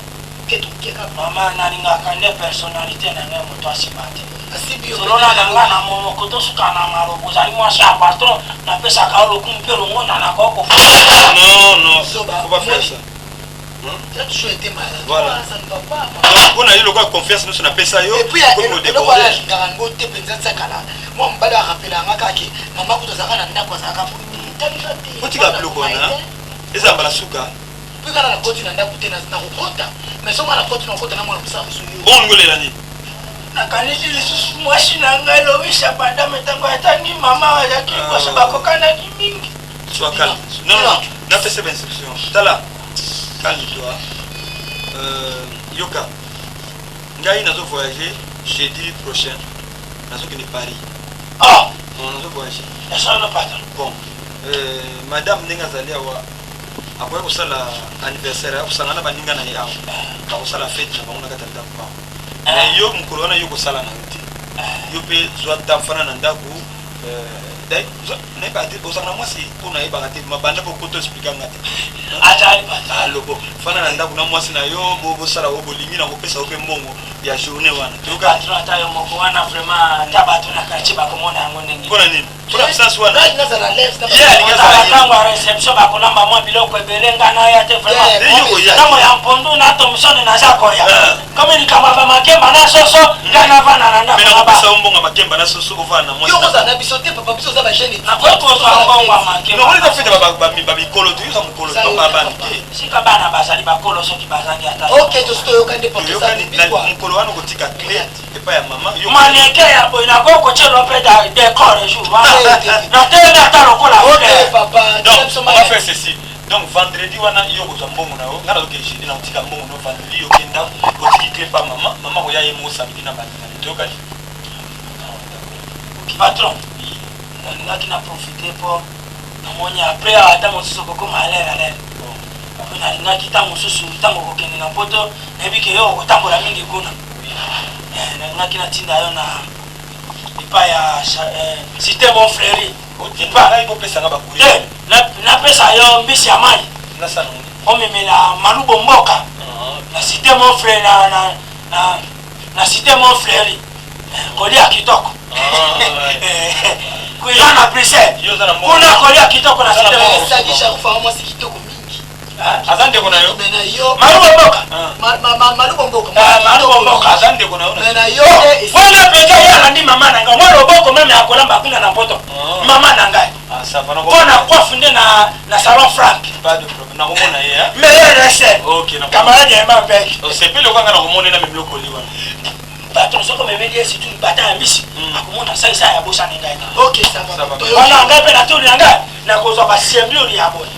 keto keka. Mama, nalingaka nde personnalité na ngai, moto asimba te. Asimbi yo. Solola na nga na monoko, tosuka na maloba. Ozali mwasi ya patron, napesaka yo lokumu mpe longonda nakoki kofuta. Non, non, faut pas faire ça. Tu as toujours été malade. Voilà. Ça ne va pas. Donc mpona yo lokola confiance nyonso napesa yo. Et puis eloko wana alingaka yango te mpenza tiakala mwa mobali arapelanga kaka ke mama kutu azalaka na ndako azalaka boye te, talika te. Otika biloko wana eza mbala suka. Mpe kaka nakoti na ndako te, nakokota, mais soki nakoti, nakokota na mwana mosala mosusu yo. Bongo olela nini? Nakanisi lisusu mwasi na ngai Lowisa Bandame, ntango atangi mama azalaki liboso, bakokanaki mingi. Sois calme. Non, non, napesa bainstruction. Tala, calme toi. Yoka ngai, nazo voyager jeudi prochain, nazokende Paris. Ah. Non, nazo voyager. Esala patron. Bon, madame ndenge azali awa akoki kosala anniversaire, akosanga na baninga na ye awa, bakosala fête na bango na kati ya ndako awa. Mais yo mokolo wana yo kosala na yo te, yo mpe zwa temps, fana na ndako. Nayebaka te ozala na mwasi mpo nayebaka te mabanda mpo koto explika nga te. Azali patron. Alobo fana na ndako na mwasi na yo, bosala oyo bolingi, na kopesa yo mpe mbongo ya journée wana. Patron, ata yo moko wana vraiment, ata bato na quartier bakomona yango ndenge. Mpona nini? Mpona absence wana. Ye alingi azala ntango ya reception bakolamba mwa biloko ebele nga naya te vraiment. Ntango ya mpondu na thomson naza koya. Komi likambo ya bamakemba na soso nga navanda na ndako na ba. Yo mbongo makemba na soso ovanda na mwasi. Yo kozala na biso te papa biso oza ba jeune. Nakoki kozwa mbongo ya makemba. Non, eza fete ba mikolo te, yo mokolo to ba bana te. Sika bana bazali bakolo soki bazangi ata. Ok, tosi toyokani nde papa toyokani na mokolo wana okotika cle epai ya mama. Maneke ya boye nakoki kotyelo mpe decor jour wana. Natelemi ata lokola. Ok papa, donc on va faire ceci. Donc vendredi wana yo okozwa mbongo na yo, ngai nazoke jeudi na kotika mbongo na yo vendredi yo oke ndako otiki cle pa mama, mama akoya ye moko samedi na baninga na ye. Toyokani? Patron, nalingaki na profiter mpo namoni après awa ntango mosusu okokoma à l'air à l'air. Mpo nalingaki ntango mosusu ntango okokende na poto nayebi ke yo okotambola mingi kuna. Eh, nalingaki natinda yo na epai ya eh, cité mon freri. Epai bopesa nga ba courrier. Te, napesa yo mbisi ya mai. Nasala ngo. Omemela malubo mboka. Na cité mon frère na na na na cité mon frère. Kolia kitoko. Kuya na Bruxelles. Kuna kolia kitoko na cité mon frère. Sagi Sharufa mwasi kitoko mingi. Aza ndeko na yo? Mais na yo. Malubo mboka. Malubo mboka. Malubo mboka. Aza ndeko na yo. Mais na yo. Wana mpenza ye alandi mama na ngai. Mwa loboko meme ya kolamba kuna na poto. Mama na ngai. Mpo na coiffe nde na na salon Frank. Pas de problème. Nakomona ye. Meilleur recette. Ok. Camarade ya Emma Mbek. Osepeli okanga nakomona ye na memeli okoli wana. Patron soki omemeli ye surtout libata ya mbisi akomona salisa ya bosani ngai. Ok ça va. Wana ngai mpe natuni na ngai nakozwa basiemblure ya boye.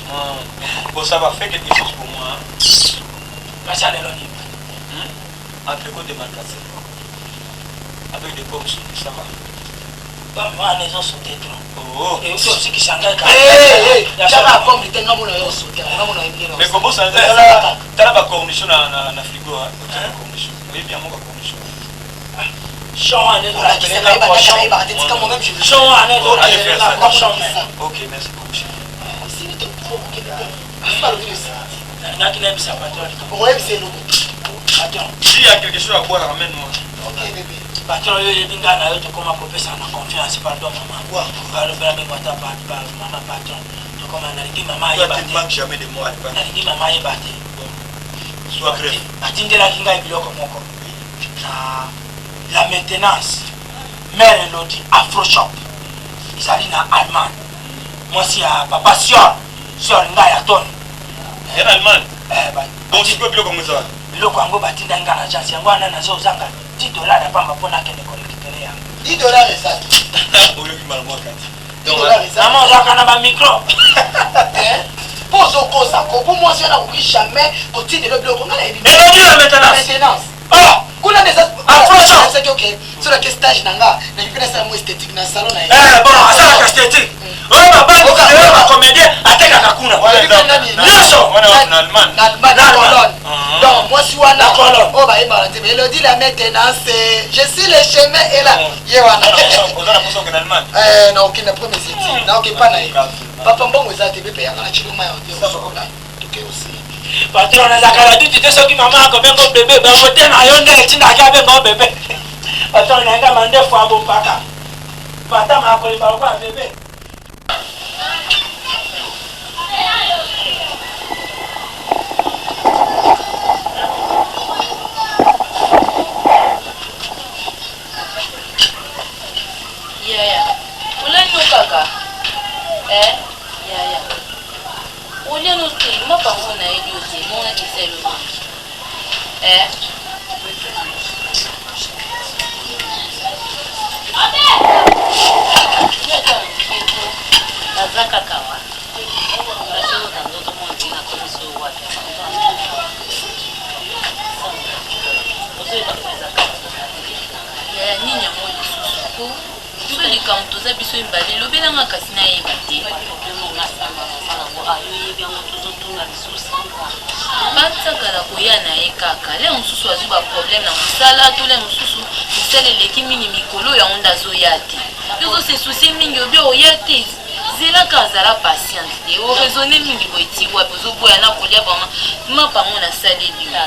Bon ça va, fais quelque chose pour moi. Kasi lelo nini? Entrecôte de Marcassé. Avec des pommes sautées, ça va. Pomme wana ezo sauter trop. Oh. Euti osikisa ngai ka. Eh eh, tala pomme te ngambo na yo sauter, ngambo na yo nini. Mais comment ça tala tala ba cornichon na na na frigo hein, otia ba cornichon. Oyebi yango ba cornichon. Chon wana ezo rappeler nga cochon. Chon wana ezo rappeler nga cochon. Ok, merci beaucoup. Nalingaki nayebisa patron likambo. Okoyebisa eloko. Patron. S'il y a quelque chose à boire, ramène-moi. Ok bébé. Patron yo oyebi ngai na yo tokoma kopesana na confiance pardon mama. Balobela bengo ata mama patron. Tokoma nalingi mama ayeba te. Manque jamais de moi. Nalingi mama ayeba te. Sois bref. Batindelaki ngai biloko moko na la maintenance mère Elodie Afro Shop ezali na Allemagne. Mwasi ya papa Sior Sior ngai ya Tony. Ya na Allemagne. Eh, ba Bon sikoyo biloko yango eza wapi? Biloko yango batindaki ngai na agence yango wana nazozanga 10 dollars ya pamba mpo nakende ko récupérer yango. 10 dollars eza te. Oyoki mbala mwa kati. Mama ozalaka na ba micro. Mpo ozokosa ko mpo mwasi wana akoki jamais kotindela biloko ngai nayebi. Elongi na maintenance. Maintenance. Oh! Kuna nde eza Afro soki oke soki ake stage na nga nayebi mpe nasala mo esthétique na salon na ye. Eh bon asalaka esthétique. Oyo babandi oyo ba comédien atekaka kuna. Nyonso. Na Allemagne. Na Allemagne na Cologne. Donc mwasi wana oyo bayebaka nzembo Elodie la maintenance je suis le chemin et là ye wana. Oza na posa okende Allemagne? Eh na okende premier étude na okepa na ye. Papa mbongo eza te bepe yanga na chiloma ya te osokola toke aussi. Patron nazalaka na duti te soki mama akobenga bebe bango te na yo nde etindaki abenga bebe. Patron na nga mandefu abompaka. Patama akolemba lokola bebe. Yaya, olali no kaka? Eh, yaya. Olia no te, mapa ngo nayebi yo te, bongo nakisa yo nini? Eh? Naza kaka wa. Nasolota nzoto mwa ntina nakomi so wapi. Ozoyeba ko eza kaka. Yaya nini yango lisusu ko so likambo toza biso mibale lobela nga kasi nayeba te. Bansakala koya na ye kaka le mosusu azwi ba problème na mosala to le mosusu misala eleki mingi mikolo yango nde azoya te. Yo ozo se soucier mingi obi oya te zela kaka zala patiente te o raisonner mingi boye ti wapi ozoboya na kolia vraiment mapa yango nasaleli yo.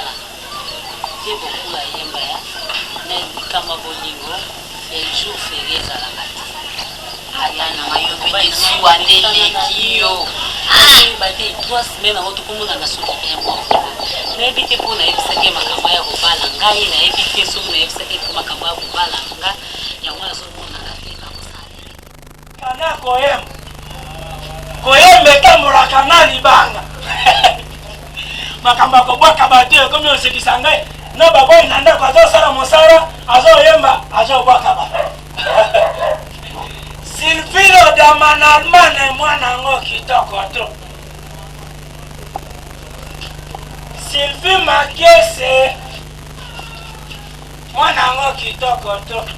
Te bokula yemba ya mais likambo ya bolingo ya jour ferie ezalaka te. Aya na ngai yo mpe te zuwa nde eleki yo. Ayeba te 3 semaine yango tokomonana soki un mois vraiment. Nayebi te mpo nayebisaki ye makambo ya kobala ngai, nayebi te soki nayebisaki ye mpo makambo ya kobala nga yango azomonana te nakosala nini. Kana koyemba koyemba etambolaka na libanga makambo ya kobwaka bato ekomi osekisa ngai na baboyi na ndako azosala mosala azoyemba azobwaka bato Sylvie Lodama na Allemagne mwana yango kitoko trop. Sylvie Makiese mwana yango kitoko trop.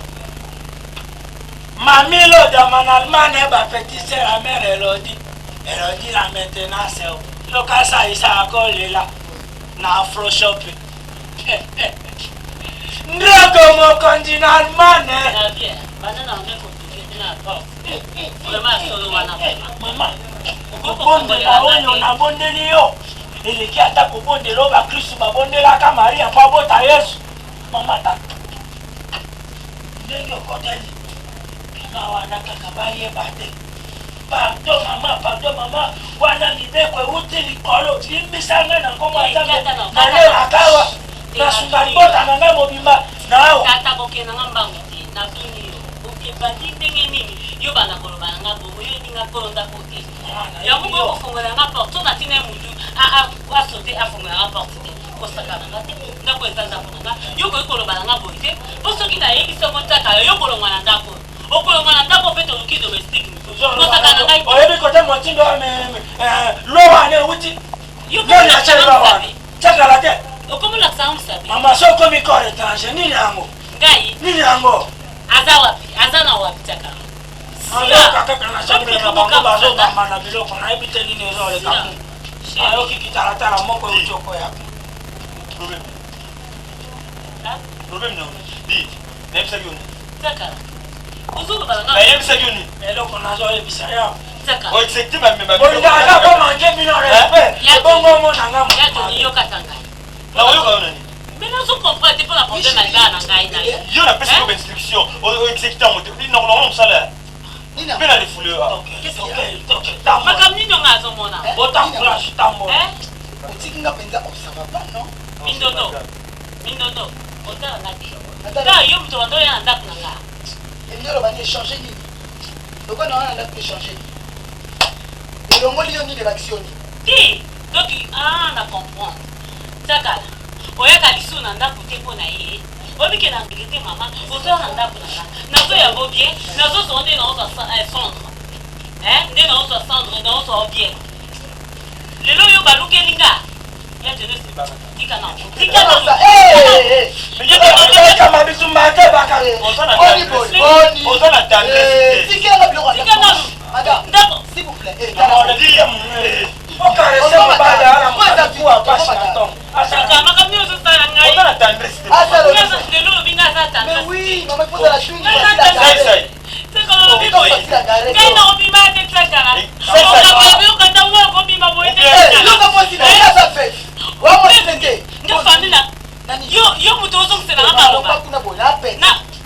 Mami Lodama na Allemagne ba petite sœur ya mère Elodie. Elodie la maintenance lokasa isa kolela na Afro Shopping. Ndeko mokonzi na Allemagne. Mama, kobondela oyo nabondeli yo eleki ata kobondela oyo bakristu babondelaka Maria mpo abota Yesu. Mama, ta ndenge okoteli bima wana kaka bayeba te. Pardon mama, pardon mama, wana mibeko euti likolo. Limbisa ngai na nkombo ya Nzambe, nalelaka awa nasunga libota na ngai mobimba na awa. Tata kokende nga mbangu te, natuni yo okebandi ndenge nini yo banda koloba na nga bongo yo yebi nga kolo ndako te yango boye kofongola nga porte so natina ye mutu asote afongola nga porte te kosakana nga te ndako eza ndako na nga yo okoki koloba na nga boye te mpo soki nayebisi yango tiaka yo yo kolongwa na ndako okolongwa na ndako mpe toluki domestique kosaka na ngai oyebi kote motindo lo wana euti nani atyeli ba wana tiakala te okomolakisa yango mosapi mama so okomi corps étranger nini yango ngai nini yango aza wapi aza na wapi tiakala ayoka kaka na chambre na bango bazobamba na biloko nayebi te nini ezoleka kuna ayoki kitalatala moko euti okoya problème problème na di nayebisaki yo nini nayebisaki yo nini eloko nazoyebisa yo oexecte bamema bolingaka bomanke bino respect ebongo omona nga nakoyoka yo nani Mais nazo comprendre te pona problème ya libala na ngai na yo. Yo napesi yo ba instruction oexecute yango te nakolongola mosala mpe na lifulu yo. Makambo nini nga azomona? Botambola tambola. Otiki nga mpenza oh ça va pas non? Mindondo. Mindondo. Otala nga te. Kaka yo moto banda oya na ndako na nga. Elingi oloba nini echange nini? Lokola na wana ndako echange nini? Elongoli yo nini ebakisi yo nini? Te. Donc ah na comprendre. Tsakala. Oyaka lisusu na ndako te mpo na ye. Oyebi ke na regrete mama, ozoya na ndako na nga. Nazoya ngo bien, nazozwa nde naozwa cendre. Hein? Nde naozwa cendre, naozwa bien. Lelo yo balukeli nga. Ya jeunesse tika na tika na. Kama bitumba te baka. Oza na tendresse. Tikela biloko. Tika na. Madame, s'il vous plaît. Okarese mobali ala mokati pasi na ntongo. Saka makambo nyonso osala ngai. Oza na tendresse te. Lelo olobi ngai aza tendresse. Mais oui, maman, il faut la chouine. Saka olobi boye. Ngai nakobima te tsakala. Okata ngo okobima boye te. Nga famille na yo yo moto ozongisela nga maloba.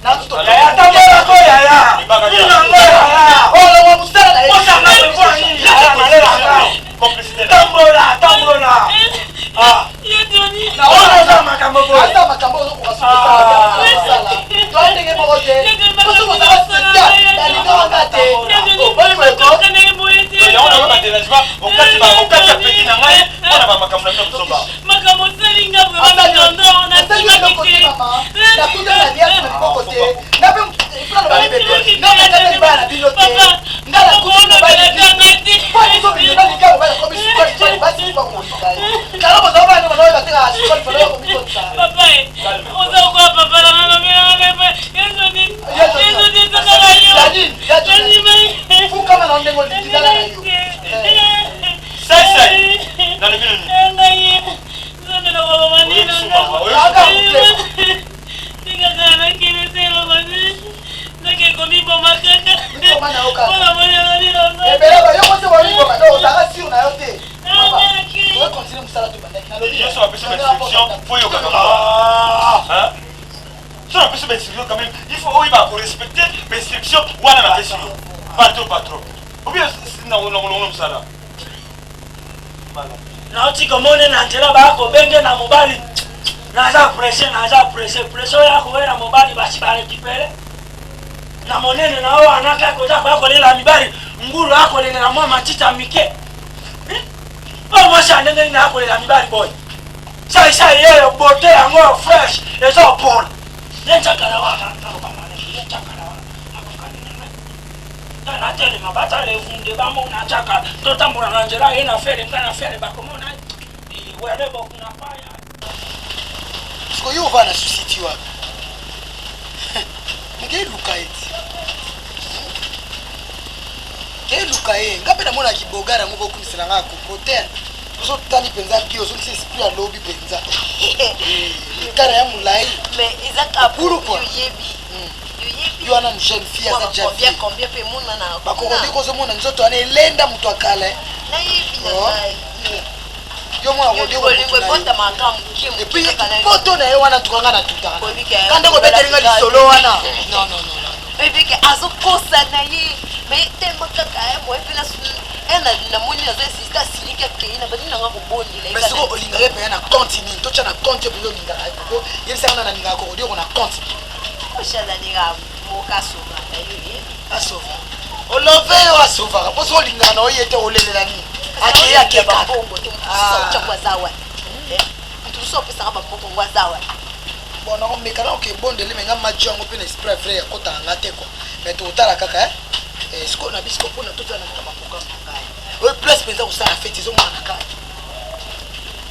Tambolako yaya. Nini yango yaya. Osanga mpo nini yaya nalelaka. Tambola tambola. Oyo oza makambo boye. Ata makambo ozokoka sala. Toi ndenge moko te. Soki ozala spécial, balinga nga te. Boni boye ko. Yango na ba dérangement okati ba okati ya petit na ngai mpona ba makambo na bino buzoba. Makambo osali nga vraiment mitondo nasimaki te. Nakuta na liasi na liboko te. Nga mpe ifuna loba bebe. Nga nakata libala na bino te. Nga nakuti mobali te. Po biso bino lika mobali akomi sukali sukali basi bakokosa ye. Kala bozala bana bana batekaka sukali fana bakomikotisa. Papa e oza kokola papa na nga lobelanga na ye yesu ni yesu ni tokala yo. Fukama na ndenge olingala na yo. Sai sai. Nalobi nini? Ngai nzambe nakoloba nini na ndako. Tikaka nakende se eloko te. Ndako ekomiboma kaka. Mpona monelo nini Ebele ba yo kosi boliboma donc ozalaka sûr na yo te. Papa, okontinue mosala tobandaki nalobi. Yesu apesi ba instruction faut yokaka ngo. So napesi ba instruction quand même, il faut oyeba ko respecter ba instruction wana napesi yo. Patron, patron. Ou bien nakolongola mosala. Nauti komone na nzela bakobenge na mobali naza presse naza presse presse oyo akowela mobali basi barekipere na monene na oyo anaka koza bakolela mibali ngulu akolelela mwa matita mike mpo mwasi ya ndenge nini akolela mibali boye saisai yeyo bote yango fresh ezopola ye nzakala wana ye nzakala wana akokani na ngai nga natelema batala evunde bamona nzakala totambola na nzela ye na fere nga na fere bakomona wele bokuna paya sikoyo yo ovaa na susi ti wapi moke eluka ye ti keluka ye nga mpe namonaki bogare yango bokumisela nga koko te ozotali mpenza bi ozongisa esprit ya lobi mpenza mikala ya molai bulu kua yo wana jeune fille aza jabakokondi kozomona nzoto wana elenda moto akala yo mwana epuis poto na ye wana tuka nga na tutaka kande kobetelinga lisolo wana non non non bebeke azokosa na ye mais tellement kaka moye mpe namoni nazo insiste asiliki akei na bandi nanga kobondela mais sikoyo olingaka ye mpenza na compte nini totya na compte yo mpenza olingaka ye koko yebisaka na nalingaka kokodioko na compte oshi azalika moka asovaka yo oyebi asova olove yo asovaka mpo soki olingaka na oye te olelela nini akei akekaka bambongo te motu aza wapi motu mosusu apesaka bambongo ngo aza wapi bon nakomeka na okebondele me nga maji yango mpe na esprit vrai akotaka nga te kua mais tokotala kaka eh, sikoyo na biso mpona tozala na makambo programme na ngai oyo place mpenza kosala feti ezomona kaka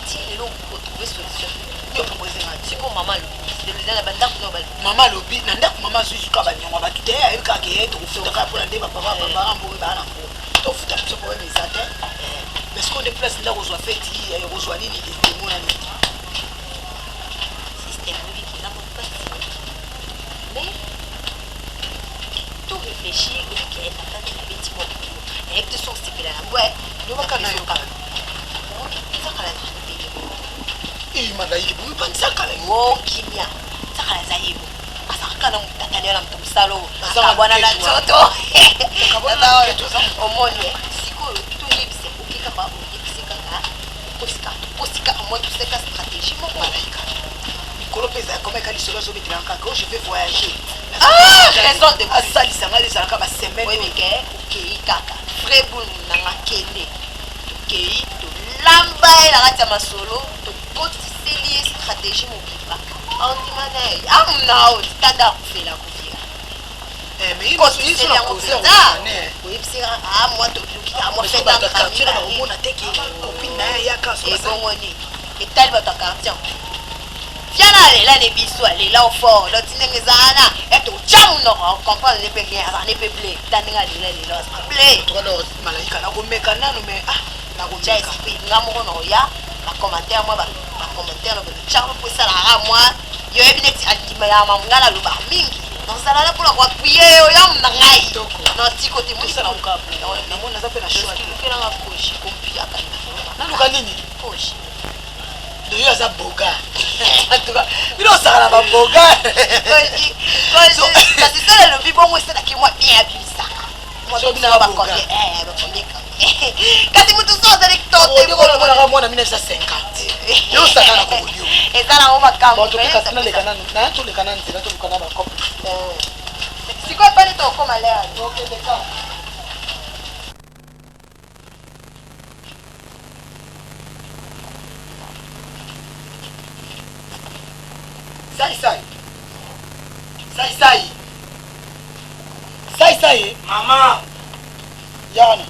ti lelo otrouve solution yo propose nga sikoyo mama alobi na bandako na balobi mama alobi na ndako mama azwi suka banyongo bato te ayebi kaka ke tokofuta kaka mpona nde bapapa bapapa mboka baa na ngo tofuta biso problème eza te mais sikoyo nde place ndako ozwa feti kozwa nini emonani te système oyebi ke eza mwa mpasi mais to réfléchir oyebi ke tata nde nabeti mwa likolo nayebi te soki osepela yango lobaka na yo nzakala azali te ye moko malaiki boyoka nzakala o kimia nzakala aza ye moko azalaka kaka na motatani wana moto mosala oyo akabwana na nzoto omoni sikoyo toyebisa oke kaka oyebisi kaka kosika kosika mwa toseka stratégie moko malaika likolo mpe ezala koma eka lisolo azobetelaka kaka o je vais voyager raison de asalisa ngai ezalaka basemaine oyebi ke okei kaka vrai boule nanga kende tokei tolamba ye na kati ya masolo tokotiseli ye stratégie mobimba andima na ye amuna oyo tanda akufela akufela oyebisaka mwa toluki mwa fetaomona te ke copine na ye ayaka ebongo nini etali bato ya quartier viana alela ne biso alela fort loti ndenge eza wana ete otya monoko ocomprendre ne mpe rien azala ne mpe ble ta ndenge alela lelo azala ble malaika nakomeka nano mais ah nakotya esprit nga moko na oya bacommentaire mwa bacommentaire na tya mpo esalaka mwa yo oyebi neti andima ya mamu ngai nalobaka mingi nazala na mpona koapuye yo yamu na ngai natiko te monilukelanga koji kompiaka naluka nini koji doyo aza boga bino osaka na baboga kasi sala elobi bongo esalaki mwa bien abimisaka kasi motu so azali totemonaka mwana 1950 yo osaka na kokolio eza nango makambo toleka na nzela toluka na bakope sikoyo epani tokokoma lere okendeka sai sai sai sai sai sai mama yana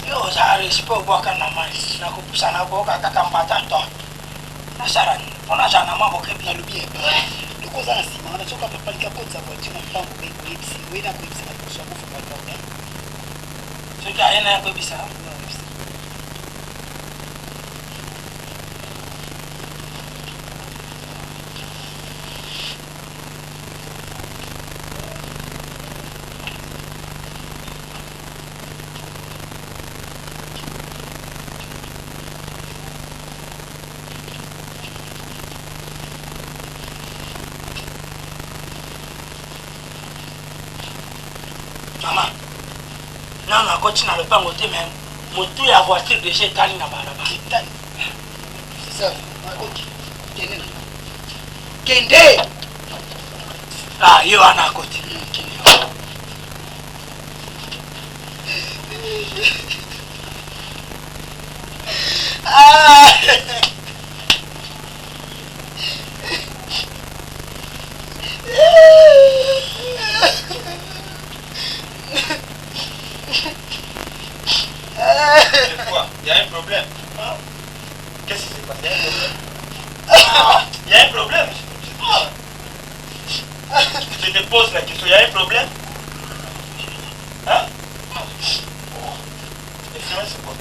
yo oza respect obwaka na mai nakopusana koyoka kaka mbata to nasala nini mpo nazala na mwa bokebi nalobi eba loko oza na nsima wana soki papa lika kotisa voiture na mpango mpe koyebisi oye na koyebisa na liboso ya kofunga porte soki aye na ya koyebisa. Nanu akoti na lopango te mais motu ya voiture deja etali na balabala. Etali. C'est ça. Ok. Kende na. Kende. Ah, ye wana akoti. Kende. Ah! Quoi? Il y a un problème. Qu'est-ce qui s'est passé? Il y a un problème. Il y a un problème. Je te pose la question. Il y a un problème? Hein? Et c'est vrai, c'est quoi?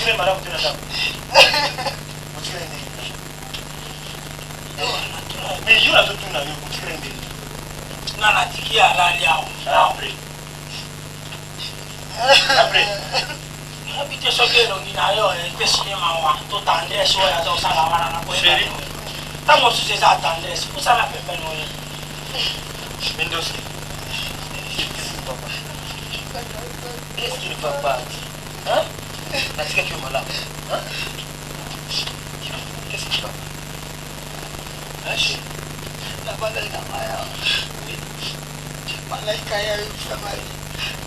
Tu es malade, tu es là. Tu es Mais yo nazotuna yo otikali ndenge nga natiki alali awa après après nayebi te soki elongi na yo epesi ye mawa to tendresse oyo azosala wana na koyeba ntango mosusu eza tendresse pusana pembeni oyo. Mindoski, qu'est-ce qui ne va pas? Hein? Natikaki yo malamu. Hein? Qu'est-ce qui va pas? Hein, chérie? Nabandaki na ngai awa malaika ya famali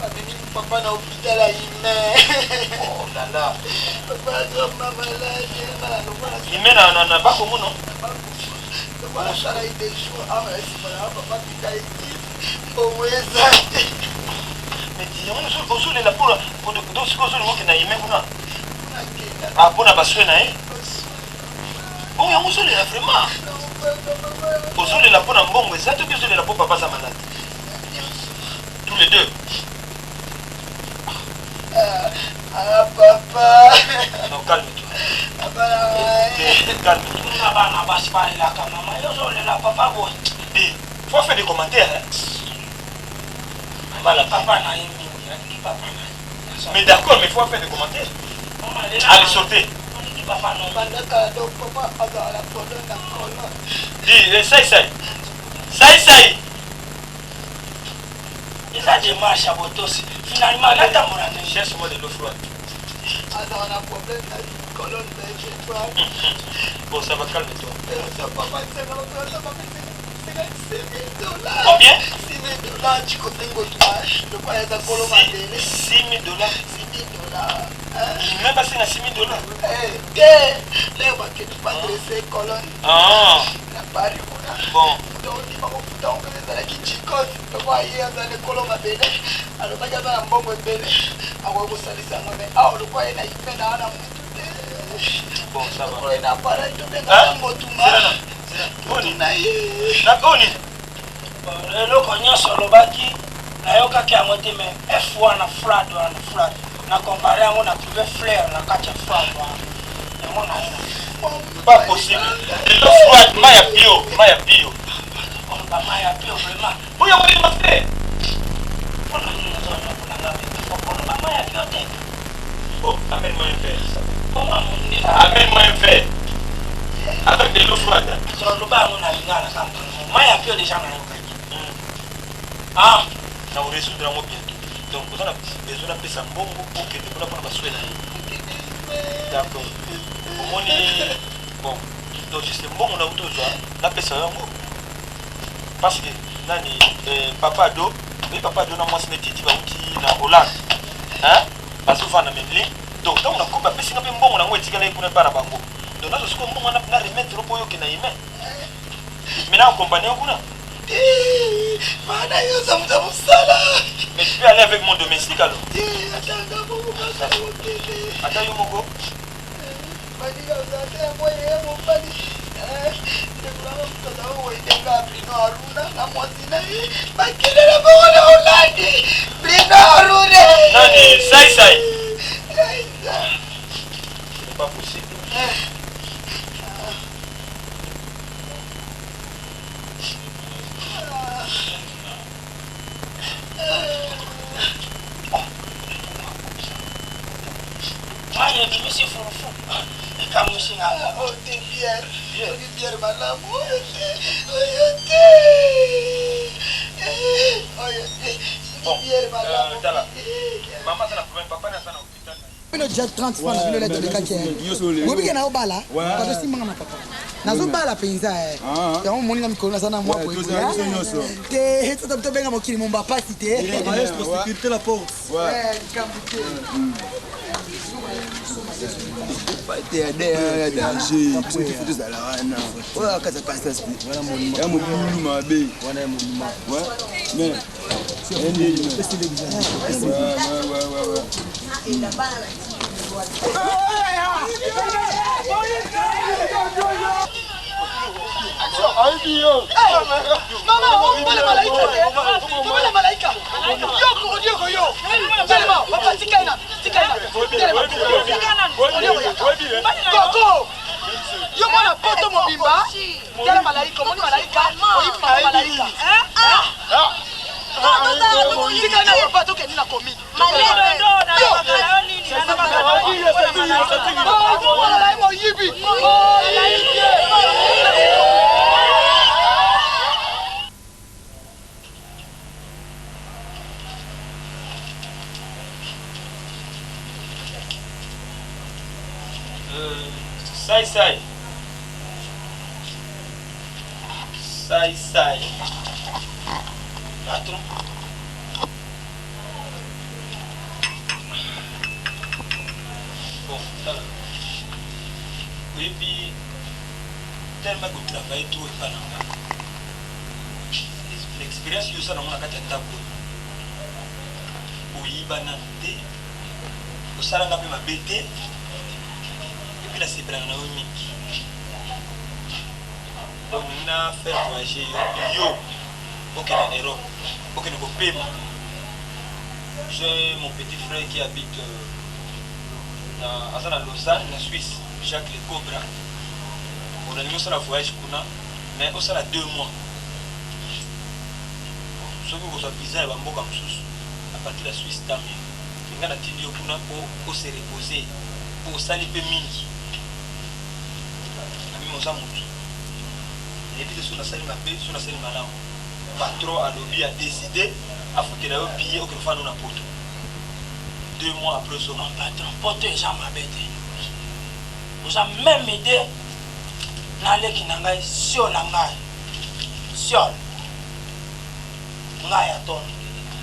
bamemi papa na hôpital ya ime. Oh là là. Papa azoma maladi nga Ime na Bakongo, non? Lokola asala ye des jours awa na nsima na papa pita eki mbongo eza te. Mais yango ozolela mpona donc sikoyo ozolinga okende na ime kuna? Ah, mpona basoin na ye. Bongo yango ozolela vraiment? Ozolela mpona mbongo eza te obi ozolela mpo papa aza malade? Tous les deux. Ah, papa. Non, calme-toi. Calme-toi. Nga bana basi balelaka mama, yo ozolela papa boye. Eh, faut faire des commentaires, hein. Bala papa na ye mingi, alingi papa na ye. Mais d'accord, mais faut faire des commentaires. Allez, sortez. Alingi papa na ye. Bandaka donc papa azala na problème na colonne. Dis, eh, sai sai. Sai sai. Eza démarche ya botosi. Finalement, natambola ndenge. Cherche-moi de l'eau froide. Azala na problème na colonne vertébrale. Bon, ça va, calme-toi. Papa senga 6 000 dollars. Combien? 6 000 dollars. Cikosengo lokola eza kolo mabele. 6 000 dollars? 6 000 dollars. Même pas 6 000 dollars. Te, lere bakende badresser colonne Ah. na Paris kuna. Bon. Donc ndima kofuta ngo mpenza ezalaki chikos. Loko aye aza na ekolo mabele, alobaki aza na mbongo ebele, akoki kosalisa yango. Me awa lokwa ye na ime na wana mutu te. Bon, ça va. Lokolo ye na appareil tobenga yango tuma tuna ye. Na boni? Eloko nyonso olobaki nayokaki yango te, mais f wana froide wana froide na compare yango na trouve fleur na kati ya froide wana yango na ye. Pas possible. De l'eau froide, mai ya pio, mai ya pio. Oloba mai ya pio vraiment? Oyo koyeba te. Mpona nini ozonyokolanga? Oloba mai ya pio te. Bon, amène-moi un verre. Bongo mondele. Amène-moi un verre. Avec de l'eau froide. Oloba yango na lingala kaka mai ya pio déjà nayokaki. Ah. Na korésoudre yango bientôt. Donc oza na besoin napesa mbongo okende kuna mpona basoins na ye. D'accord. Omoni, bon, donc juste mbongo na uti ozwa napesa yo yango parce que nani, papa Ado oyi, papa Ado na mwasi netiti bauti na Hollande, hein? Bazovanda memle. Donc ntango nakomi bapesi nga mpe mbongo nango etikala ye kuna epa na bango. Donc nazwa sikoyo mbongo wana na remettre mpo oyo okenda ime mais na accompagner yo kuna. Mana yo oza moto ya mosala. Mais tu peux aller avec mon domestique alors. Atanga bongo kaka okende. Ata yo moko. Baninga ozala te yango ye mobali ndeko nanga moto azala koyedenga Brino Aruna na mwasi na ye bakende na bango na Holandi. Brino Aruna. Nani? Sai sai. C'est pas possible. Mai ebimisi furufu, ekamwisi nga. Oyo te bière, oyo bière malamu. Oyo te, oyo te, oyo te. Bon, euh, tala. Mama aza na problème, papa na aza na hôpital. Bino déjà 30 francs na bino leta olekaki bobike na obala bato simbanga na papa nazobala mpenza yango omoni na mikolo naza na mwa boye te tobenga mokili momba pasi te likambo te Pate ya ya danger biso tifo tozala wana oyo akasa pastas te ya mobulu mabe wana ya monument mais Koko yo mwana poto mobimba tala malaika omoni malaika oyibi mama malaika tika na papa tokende na commune moyibi Sai sai. Sai sai. Patron. Bon, tala. Oyebi tellement kotravaille trop epa na nga. L'expérience yo osala yango na kati ya ndako oyo. Oyiba nanu te. Osala nga mpe mabe te. Epuis nasepelaka na yo mingi. Donc na faire voyager yo yo okende Europe, okende kopema. J'ai mon petit frère qui habite euh, na aza na Lausanne na Suisse, Jacques le Cobra. Bon, nalingi osala voyage kuna mais osala deux mois. Bon, soki okozwa visa ya bamboka mosusu à partir ya Suisse tant mieux. Mais nga natindi yo kuna po o se reposer po osali pe mingi. Amima oza mutu. Nayebi te soki nasali mabe soki nasali malamu. Patron alobi a decide afutela yo billet okende kofanda no na poto. Deux mois après ozonga. Patron poto eza mabe te. Oza meme idee na leki na ngai siola ngai siol ngai ya tono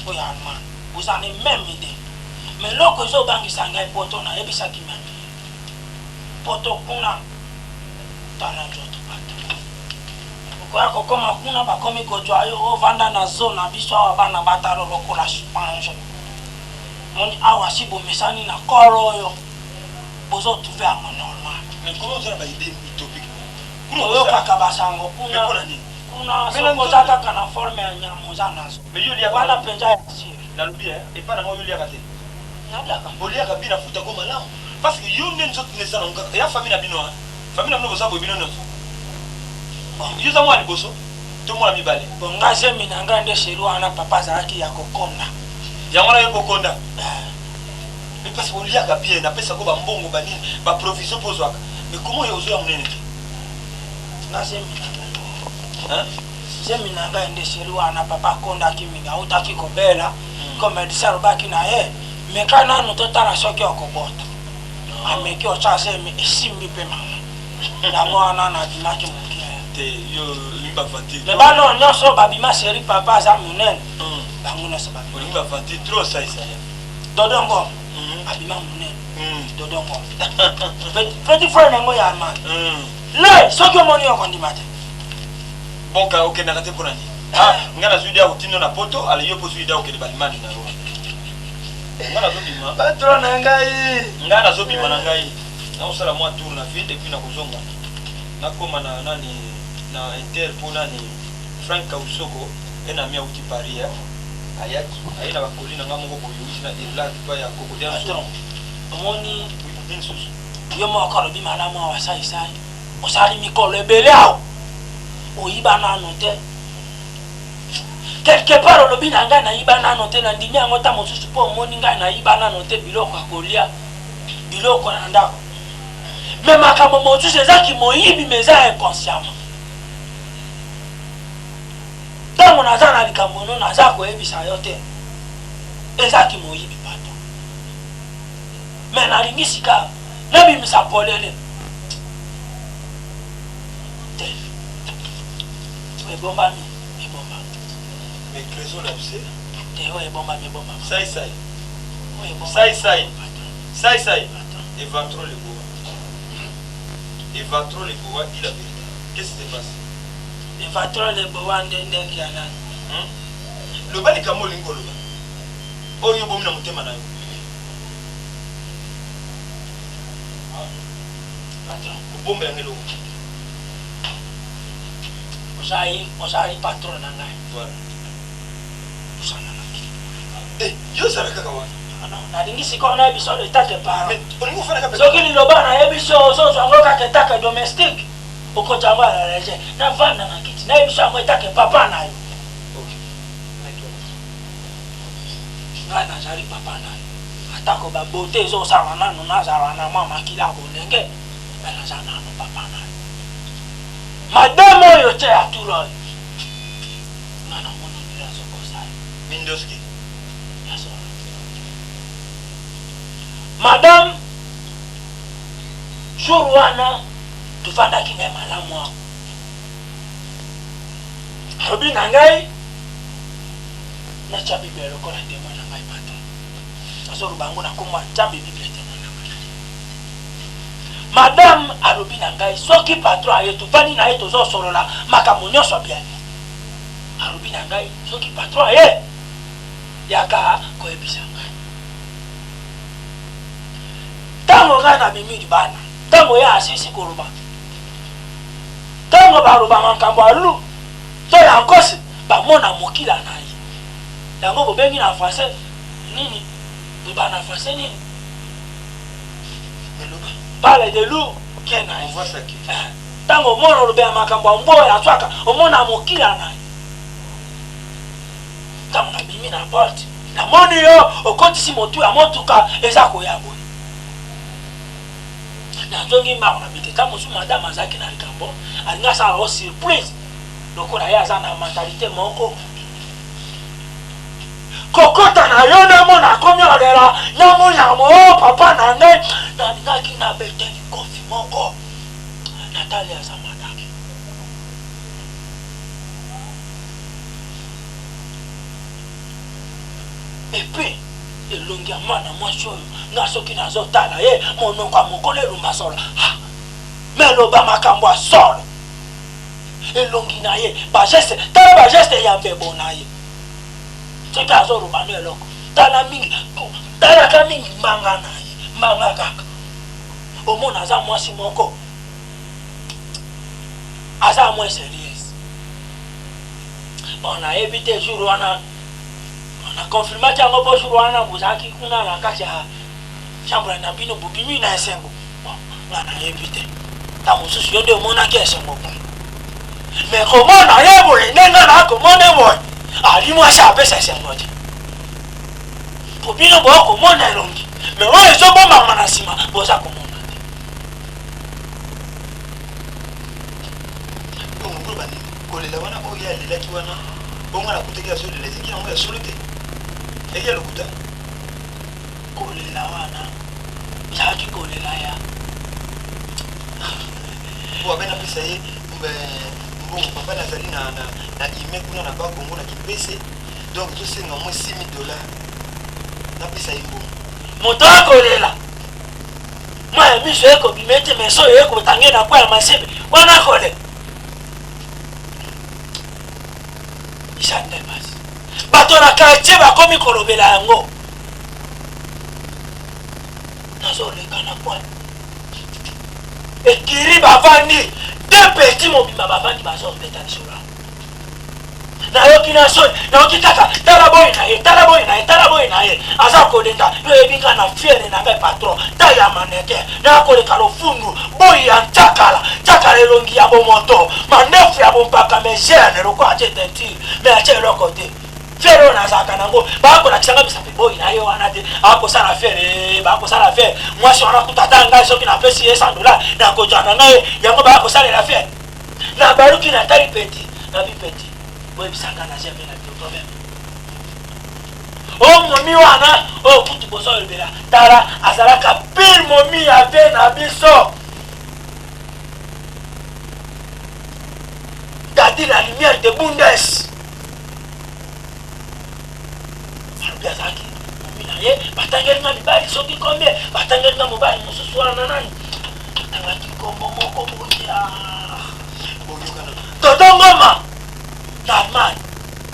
oyo ya allemagne oza ne meme idee mais eloko ezo bangisa ngai poto nayebisaki meme poto kuna tala nzoto patron okoya kokoma kuna bakomi kozwa yo ovanda na zoo na biso awa bana batalo lokola sponge moni awa si bomesani na kolo oyo bozo trouver yango normal. Mais comment oza na ba idee utopique boye? Toyokaka ba sango Mais kuna pona nini? kuna Mais na soki oza nzoto kaka na forme ya nyama oza nazo Mais yo oliaka wana malamu. penza ya sur. Nalobi hein, epa na nga yo oliaka te? Naliaka. Oliaka bien nafuta ko malamu parce que yo nde nzoto nde eza nango kaka ya famille na bino hein. Famille na bino boza boye bino nionso. Bon. Yo oza mwana liboso to mwana mibale? Bon nga zemi na nga nde cheri wana papa azalaki ya kokonda. Yango wana yo pe okonda? Mais parce que oliaka bien, napesa ko ba mbongo ba nini, ba provision pe ozwaka. Mais comment yo ozoya munene te? Nga zemi na ngai. Hein? Zemi na ngai nde cheri wana papa akondaki mingi awutaki kobela comme medecin alobaki na ye meka nanu totala soki okobota. Ameki otya zemi esimbi pe mama. Yango wana nabimaki moke. Te yo olingi ba aventure. Mais bana oyo nyonso oyo babima cheri papa aza munene. Bango nyonso babima. Olingi ba aventure trop saisa ya. Dodo Ngom abima munene. Dodo Ngom. Petit frère na ngo ya Allemagne. Le soki omoni yo okondima te. Bon ka okendaka te pona nini? Ah nga nazui idee ya kotinda yo na poto ale yo pe ozui idee ya kokende ba Allemagne na yo. Nga nazobima. Patron na ngai. Nga nazobima na ngai. Nakosala mwa tour na ville et puis nakozonga. Nakoma na nani na inter po nani Frank Kausoko un ami awuti Paris eh. Ayaki aye na ba colis na nga moko boye ewuti na Irlande epai ya koko Dianzo. Patron omoni Nini lisusu? Yo moko olobi malamu awa sai sai osali mikolo ebele awa oyiba nanu te quelque part olobi na ngai nayiba nanu te nandimi yango ta mosusu mpo omoni ngai nayiba nanu te biloko ya kolia biloko na ndako me makambo mosusu eza kimoyibi me eza inconsciemment Tango naza na likambo no naza koyebisa yo te. Eza kimoyibi patron. Mais nalingi sika nabimisa polele te. Ebombami, ebombami. Mais creusons l'abcès. Te oyo ebombami, ebombami. Sai sai. Sai sai. Sai sai. Evantro le boa. Evantro le boa dit la vérité. Qu'est-ce qui se passe? Evantro le boa nde ndenge ya nani? Hmm? Loba likambo olingi koloba. Oyo obomi na motema na yo. Patron. Obombela ngai eloko. Ozali, ozali patron na ngai. Voilà. Pusana na kiti. Eh, yo ozala kaka wana. Ah non, nalingi sikoyo nayebisa yo etake parent. Olingi ofanda kaka. Soki liloba nayebisi yo ozozwa yango kaka etake domestique, okotya yango ya la légère. Navanda na kiti, nayebisa yango etake papa na yo. Ngai nazali papa na yo. Atako ba beaute ezosala nanu nazala na mwa makila ya bolenge, mais naza nanu papa na yo. Madame oyo te ya tour oyo, ngai namoni ndire azokosa yo. Mindoski. Ya solo. Madame, jour wana tofandaki na ye malamu awa. Alobi na ngai natya Biblia lokola temoin na ngai patron. Nazoloba yango na nkombo ya Nzambe, Biblia temoin na ngai. Madame alobi na ngai soki patron aye tovandi na ye tozosolola makambo nyonso bien. Alobi na ngai soki patron aye yaka koyebisa ngai. Ntango ngai nabimi libanda, ntango ye asilisi koloba Ntango baloba makambo ya loup to ya nkosi, bamona mokila na ye. Yango bobengi na français nini? Loba na français nini? Parle de loup ke na ye. Ntango omona olobela makambo ya mbwa oyo aswaka, omona mokila na ye. Ntango nabimi na porte, namoni yo okotisi motu ya motuka eza koya boye. Nazongi mbangu na bite. Tango mosusu madame azalaki na likambo, alingi asala yo surprise lokola ye aza na mentalite moko. Kokota na yo namona akomi olela, namona mo oh, papa na ngai, nalingaki nabete likofi moko. Natali aza madame. Et puis Elongi ya mwana mwasi oyo nga soki nazo tala ye monoko ya mokolo elumba solo ha mais loba makambo ya solo elongi na ye ba geste tala ba geste ya mbebo na ye soki azo loba no eloko tala mingi talaka mingi mbanga na ye mbanga kaka omona aza mwasi moko aza moins serieuse bon nayebi te jour wana Na confirmaki yango po jour wana bozalaki kuna na kati ya chambre na bino bobimi na esengo. Bon, nga nayebi te. Ntango mosusu yo nde omonaki esengo kuna. Mais komona ye boye nde nga nakomona ye boye, ali mwasi apesa esengo te. Po bino boya komona elongi, mais oyo ezobombama na nsima boza komona te. Bongo nini? Kolela wana oyo ye alelaki wana bongo nga nakutaki azolela ezalaki yango ya solo te ezalaki ya lokuta kolela wana ezalaki kolela ya po abe napesa ye mbongo papa nazali na, na, na ime kuna na bakongo na kimpese donc ezosenga mwa 6000 dollars napesa ye mbongo moto akolela mwa ya miso ekobima ete meso oyo ekotange na kwa ya masebe wana kolela eza nde basi bato na quartier bakomi kolobela yango nazoleka na coin ekiri bavandi de petit mobimba bavandi bazobeta lisolo nayoki na soni nayoki kaka tala boye na ye tala boye na ye tala boye na ye aza koleka yo oyebi ngai na fiere na ngai patron ta ya maneke nakoleka lofundu boyi ya ntsakala ntsakala elongi ya bomoto mandefu ya bompaka megene lokola atie teinture me atie eloko te fiere oyo nazalaka nango bakolakisa ngai misapi boyi na ye wana te akosala fiere bakosala fiere mwasi wana kuta ata ngai soki napesi ye 100 dollar nakozwa na ngai yango bakosalela fiere nabaluki natali peti nabi peti boyebisa ngai na jamais na bino problème. O momi wana oyo kutu bozolobela, tala azalaka pire momi ya vie na biso. Dadi la lumière de Bundes. Alobi azalaki momi na ye, batangeli nga mibali soki combien, batangeli nga mobali mosusu wana nani, atangaki nkombo moko boye. Toto Ngoma na Allemagne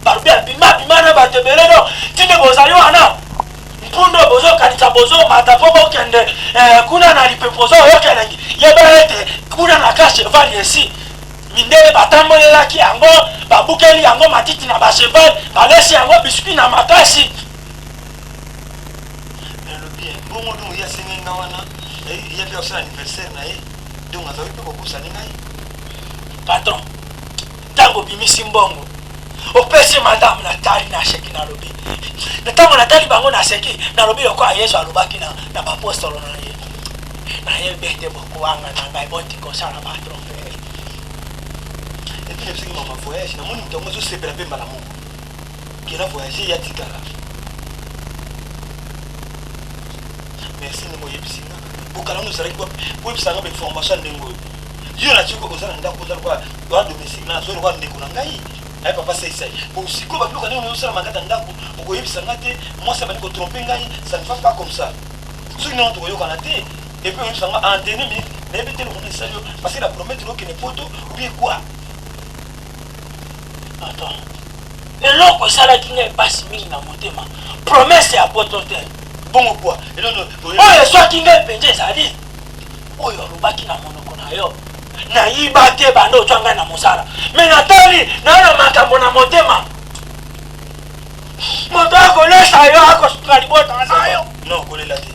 balobi abima bima na bato ebele no tinde bozali wana mpunda oyo bozokanisa bozomata mpo bokende eh, kuna na lipepo ozoyoka elengi yeba ete kuna na ka cheval esi mindele batambolelaki yango babukeli yango matiti na bacheval balesi yango biskuit na makasi nalobi bongo donc ye asengi nga wana ye mpe asala anniversaire na ye donc azalaki mpe kobosani ngai patron ntango obimisi mbongo opesi madame natali naseki nalobi na ntango natali bango naseki nalobi lokola yesu alobaki na, na bapostolo na ye nayebi ete bokoanga na ngai botika kosala batrompe epuis nayebisaki mama voyage namoni moto yango azosepela mpe mbala moko kena voyage ye atikala merci ndenge oyebisi nga bokala ngo ozalaki wapi boyebisa nga bainformation ya ndenge oyo yo natiki oza na ndako oza lokola oza domestique na azoi lokola ndeko na ngai aye papa saisai bon sikoyo babiloko ndenge ozosala makati ya ndako okoyebisa nga te mwasi abandi kotrompe ngai ça ne va pas comme ça soki ndenge tokoyokana te epuis oyebisa nga en dernier minute nayebi te lokola esali yo parce que na promettre okende poto ou bien quoi attends eloko esalaki ngai mpasi mingi na motema promese ya poto te bongo kwa oyo eswaki ngai mpenza ezali oyo olobaki na monoko na yo nayiba te banda otwa ngai na mosala me natali nayo na makambo na motema moto akolesa yo akosuka libota na yo non kolela te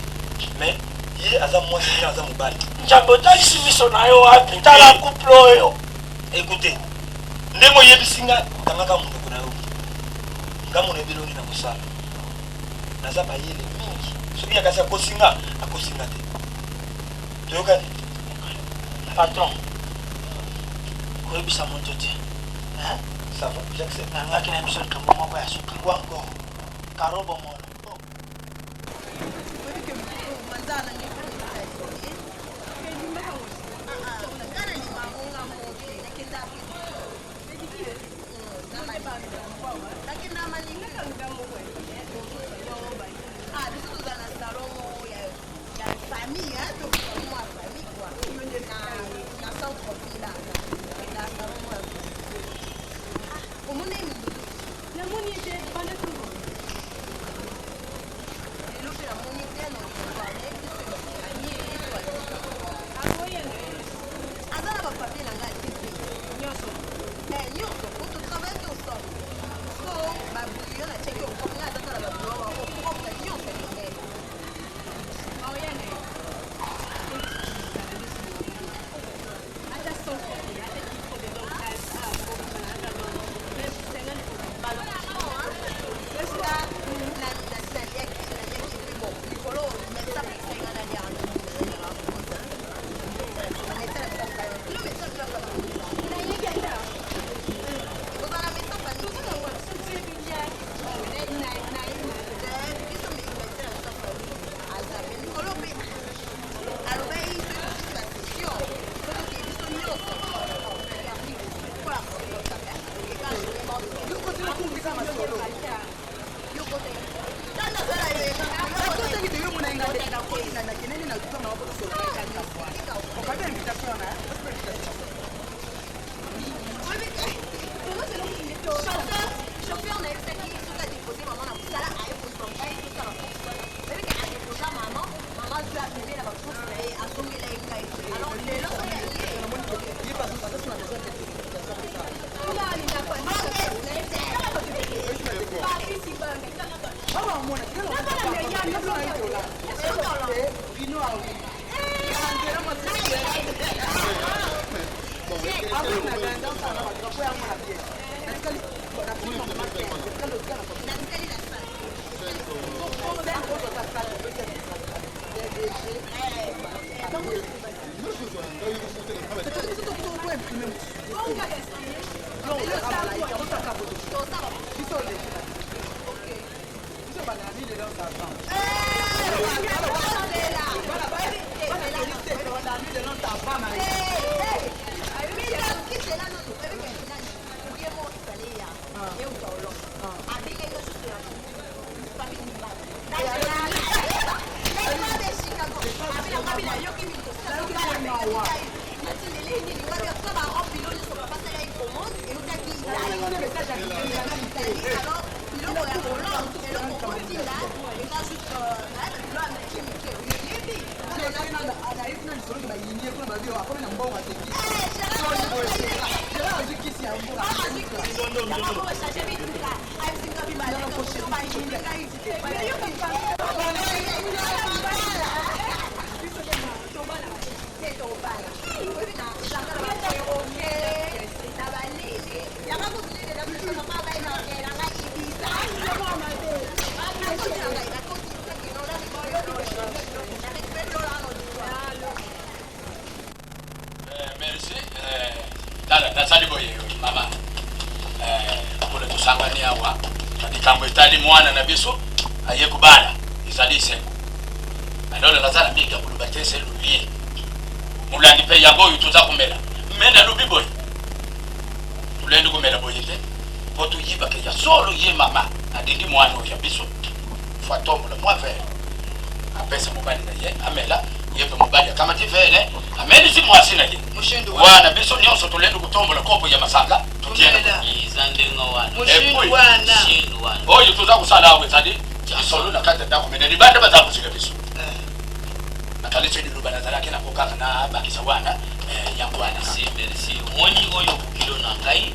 mais ye aza mwasi ye aza mobali nzambe otalisi miso na yo wapi tala couple oyo ekute ndenge oyebisi nga kangaka monoko na yo nga mono ebeloni na kosala naza mayele mingi soki yakasi akosi nga akosi nga te toyokani patron koyebisa moto te ça va j'accepte nangaki na biso likambo moko ya suka quoi encore karobo molo Merci. Tala, nasali boye mama. Mpona tosangani awa na likambo etali mwana na biso aye kobala, ezali esengo. Alors naza na mingi ya koloba te, se lolie molangi mpe yango oyo toza komela. Me nalobi boye, tolendi komela boye te mpo toyibaka ya solo ye mama alingi mwana oyo ya biso, fo atombola mwa vere apesa mobali na ye amela, ye mpe mobali akamati vere amelisi mwasi na ye. Wana biso nyonso tolendi kotombola kopo ya masanga totiena oyo toza kosala awa ezali lisolo na kati ya ndako, mene libanda baza kozela biso. Nakanisi liloba nazalaki nango kaka nabakisa wana yango wana. Merci. Omoni oyo bokilo na ngai,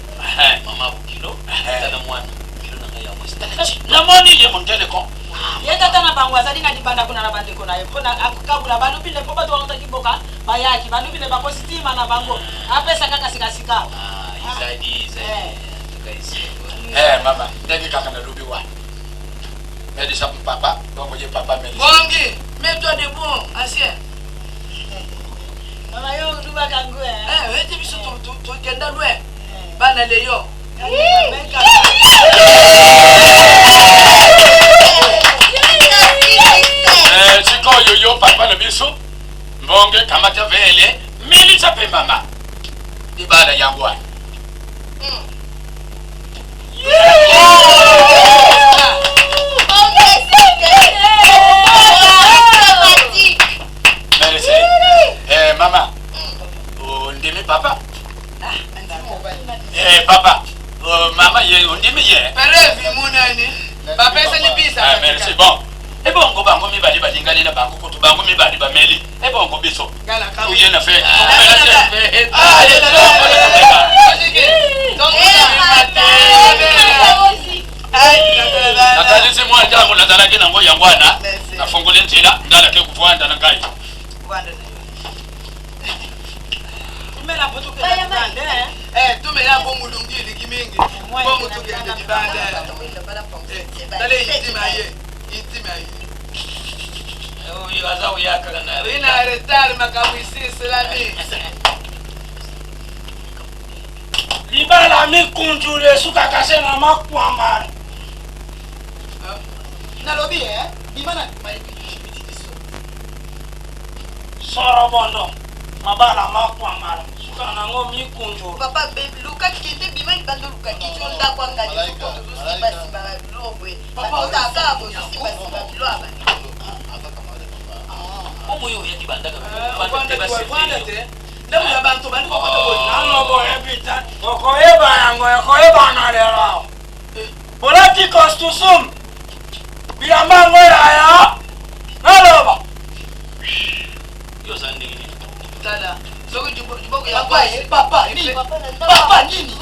mama bokilo, tala mwana bokilo na ngai ya mwasi. Namoni ye mondele kon. Ye tata na bango azali na libanda kuna na bandeko na ye mpona akabula balubile mpo bato bautaki mboka bayaki balubile bakositima na bango apesa kaka sikasika. Mama, ndenge kaka nalobi wana, melisa papa bongo ye papa melisa. Bongi, mets-toi debout, ancien. Mama, yo olubaka ngo. Ete biso tokenda loin, bana leyo. Sikoyo yo papa na biso mbonge, kamata vele, melisa mpe mama, libala yango wana. Merci. Mama, ondimi papa? Papa, mama ye ondimi ye? Perevi munani. Bapesani bisa. Ah, merci. Bon. Ebongo bango mibale balingani na bango kutu bango mibale bameli, ebongo biso toye na fe. Nakanisi mwa ntango nazalaki nango yango wana, nafongoli nzela ngalaki kovwanda na ngai. Tumela mpo molungi eleki mingi, bongo tokende libanda. Tala intima ye, intima ye. Oyo aza oyakaka na ina retard, makambo isiselami. Libala mikunjulu esukaka se na makwambala. Nalobi bima na sorobondo, mabala makwambala suka nango mikunjulu. Papa, luka kende, bima libanda, oluka kiti o ndako angani tozosimbasiba babiloko boye, ozalaka bozosimbasimba bilo ya bana. Omo oyaki bandaka. Ndeko bantu bandi kokota boye. Nano boyebi te, okoyeba yango, ekoyebana lelo. Olati costume, bilamba yango yaya naloba. Yo oza ndenge nini? Tala soki liboko ya papa nini, papa nini?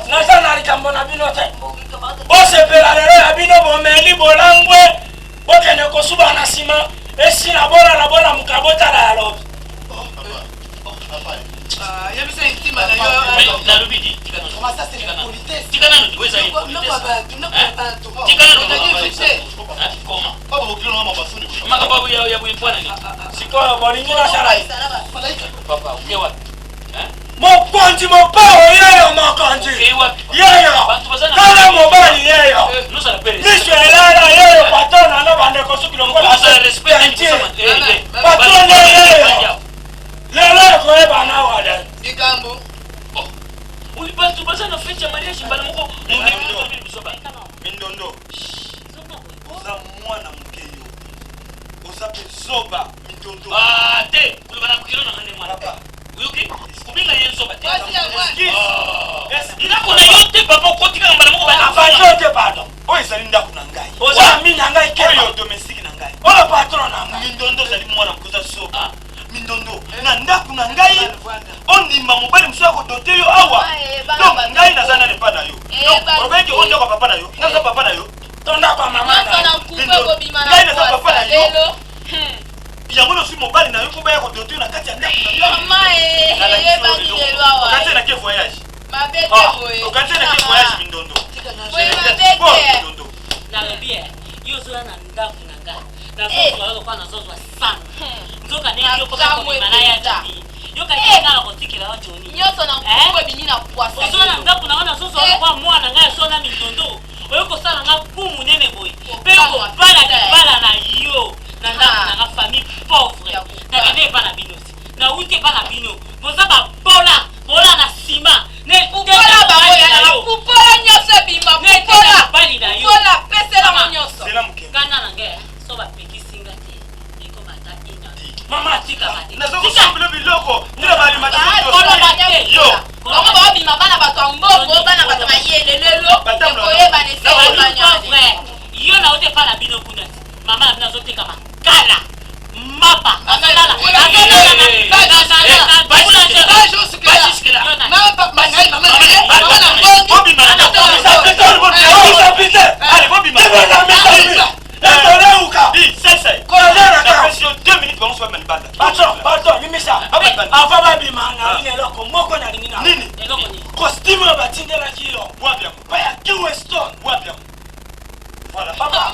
Naza na likambo na bino te. Bosepela lelo ya bino, bomeli bolangwe, bokende kosuba na nsima, esila bolala bolamuka botala ya lobi. Yebisa intima na yo. Nalobi di tika nanu, oyo eza tika nanu. Makambo ya boye mpwana nini? Sikoyo bolingi nasala Papa, oke wapi? Mokonzi mopao yeyo mokonzi yeyo tala mobali yeyo miso elala yeyo patron nanga bandeko soki lokola patron nde yeyo lelo ekoyebana wale likambo bato baza na fete ya mariage mbala moko mindondo oza mwana moke yo oza mpe zoba mindondo ah, te koloba na bokilo nanga nde mwana oyoki kobenga ye zoba te ndako na yo te papa okoti kaka mbala moko bato te pardon oyo ezali ndako na ngai oza ami na ngai oyo domestique na ngai oyo patron na ngai mindondo ozali mwana moke oza zoba ah. mindondo na ndako na ngai ondima mobali mosusu akodote yo awa donc ngai naza nani epa na yo donc olobaki oyo ndako ya papa na yo ngai naza papa na yo to ndako ya mama ngai naza papa na yo yango nozwi mobali na yo mpo baya kodote yo na kati ya ndako okanisi nake voyage okanisi nake voyage mindondo mindondo nalobi yo ozoya na ndako na ngai nazozwa yo lokola nazozwa sanga nzoka nde yo kobima na ya joni yoka ye nga nakotikela yo joni nyonso na nkuku ebimi na pwasa ozoya na ndako na nga nazozwa lokola mwana ngai asona mindondo oyo kosala nga ku monene boye mpe kobala libala na yo na ndako na nga famille pauvre nakende epa na bino ti nawuti epa na bino boza babola bola na nsima pupola bango ya pupola nyonso ebima pupola pupola peselamo nyonso kanda na ngai so bapekisi nga te ekoma ata ina mama tikaka te nazokosombelo biloko ntina balimatayo bango baobima bana bato ya mbongo bana bato mayele lelo ekoyebana eseobanyane yo na ote epa na bino kuna ti mama na bino azoteka makala mapa avant babima nalingi eloko moko nalingi na costume oyo batindelaki yo pa ya kiweston Voilà. Papa.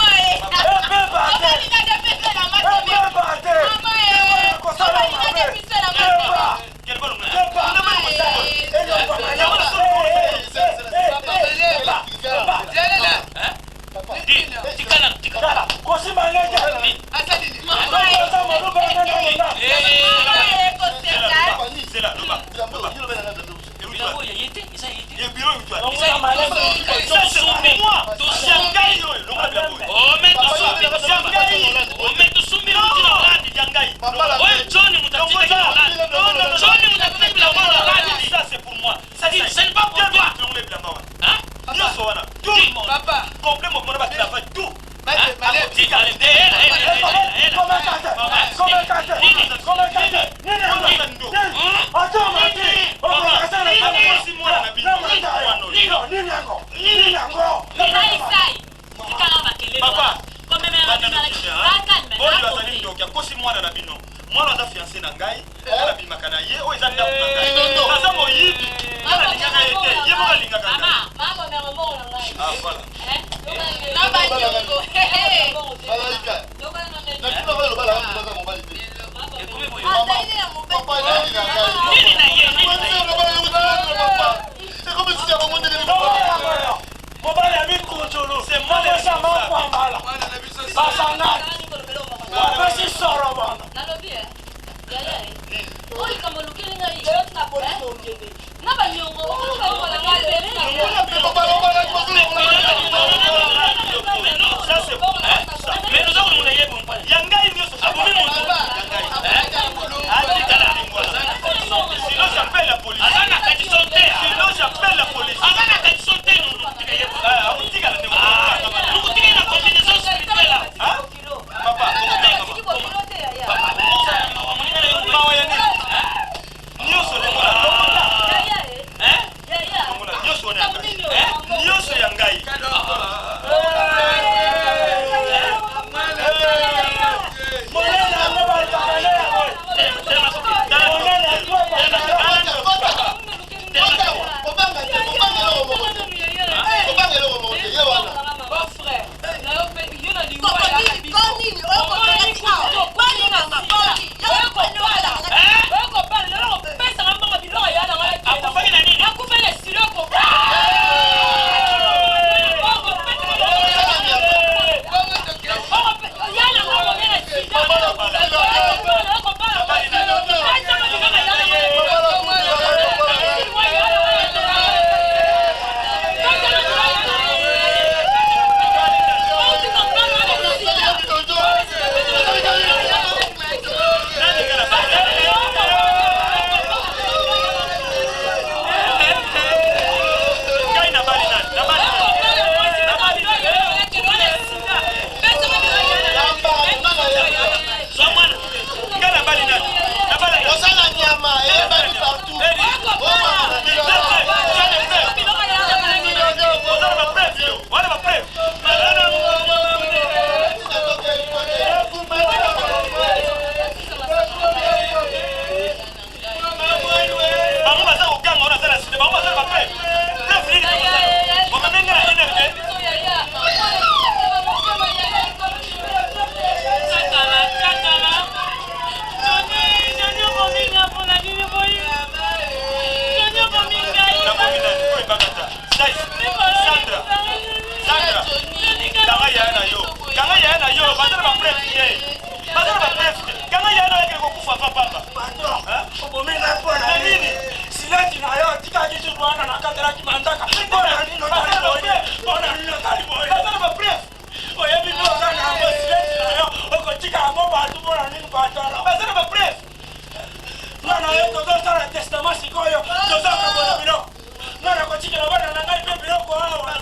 Oyo azali ndoki akosi mwana na bino mwana aza fiance na ngai nga nabimaka na ye oyo eza ndako na ngai naza moyibi nga nalingaka ye te ye moko alingaka ngai Ah, voilà. mobali ya mikunzulu mapesa makwambala basangani bapesi soro bono nalobi oyo likambo olukeli ngai na baniongo ya ngai nyonso abomi moto sinon j'appelle la police sinon j'appelle la police akotikala te mawa ya nini nyonso longola longola nyonso wana ya ngai nyonso ya ngai monene biloko awa.